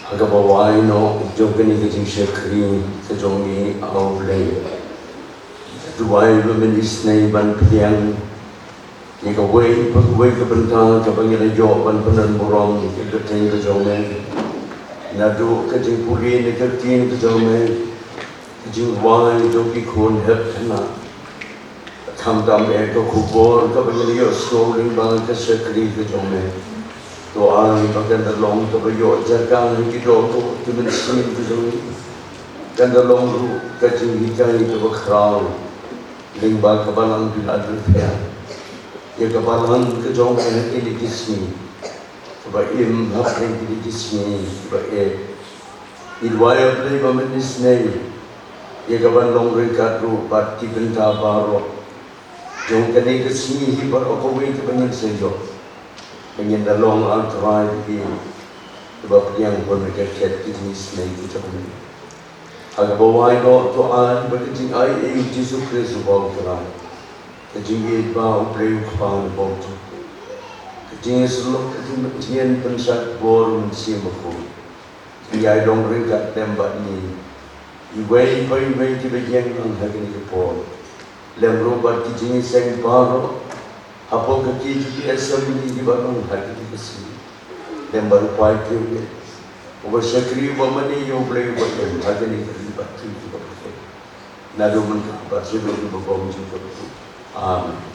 Ha kaba wai noh jong kane ka jingshakri ka jong ngi, A Blei, duwai ba men isynei ban pdiang ïa kawei pa kawei ka bynta kaba ngi la ïoh ban pyndonburom ïa ka kyrteng ka jong me. Naduh ka jingpule na ka ktien ka jong me, ka jingwai jong ki khun hep khynnah, khamtam eh ka khubor kaba ngi la ïohsngew lyngba ka shakri ka jong me. To ai ba kan da long kaba ïoh jaka ha ki dohnud ki mynsiem ka jong ngi. Kan da long ruh ka jinghikai kaba khraw lyngba ka balang Phi-la-dul-phiya, ïa ka balang ka jong me ha kine ki sngi, kaba im ha pdeng kine ki sngi kiba eh. Ngi duwai, A Blei, ba men isynei ïa ka ban long ryngkat ruh bad ki bynta baroh jong kane ka sngi hi baroh kawei kaba ngin sa ïoh, ba ngin da long, A Trai, ki kiba pdiang bor na ka khet ki jingisynei ki jong me. Ha kaba wai noh, to ai ba ka jingaiei U Jisu Khrist uba U Trai, ka jingïeit ba U Blei U Kpa uba U Jong, ka jingïasyllok, ka jingmynthiang, pynshad bor U Mynsiem Bakhuid, kin ïai long ryngkat lem bad ngi, iwei pa iwei kiba ïeng lang ha kane ka por, lem ruh bad ki jingïaseng baroh hapoh ka K J P Assembly kiba long ha kine ki sngi, lem bad u paidbah uba shakri, uba mane ïa U Blei, uba im ha kane ka ri bad ki kiba pyrkhat, naduh mynta bad shaduh kiba bym ju kut. Amen.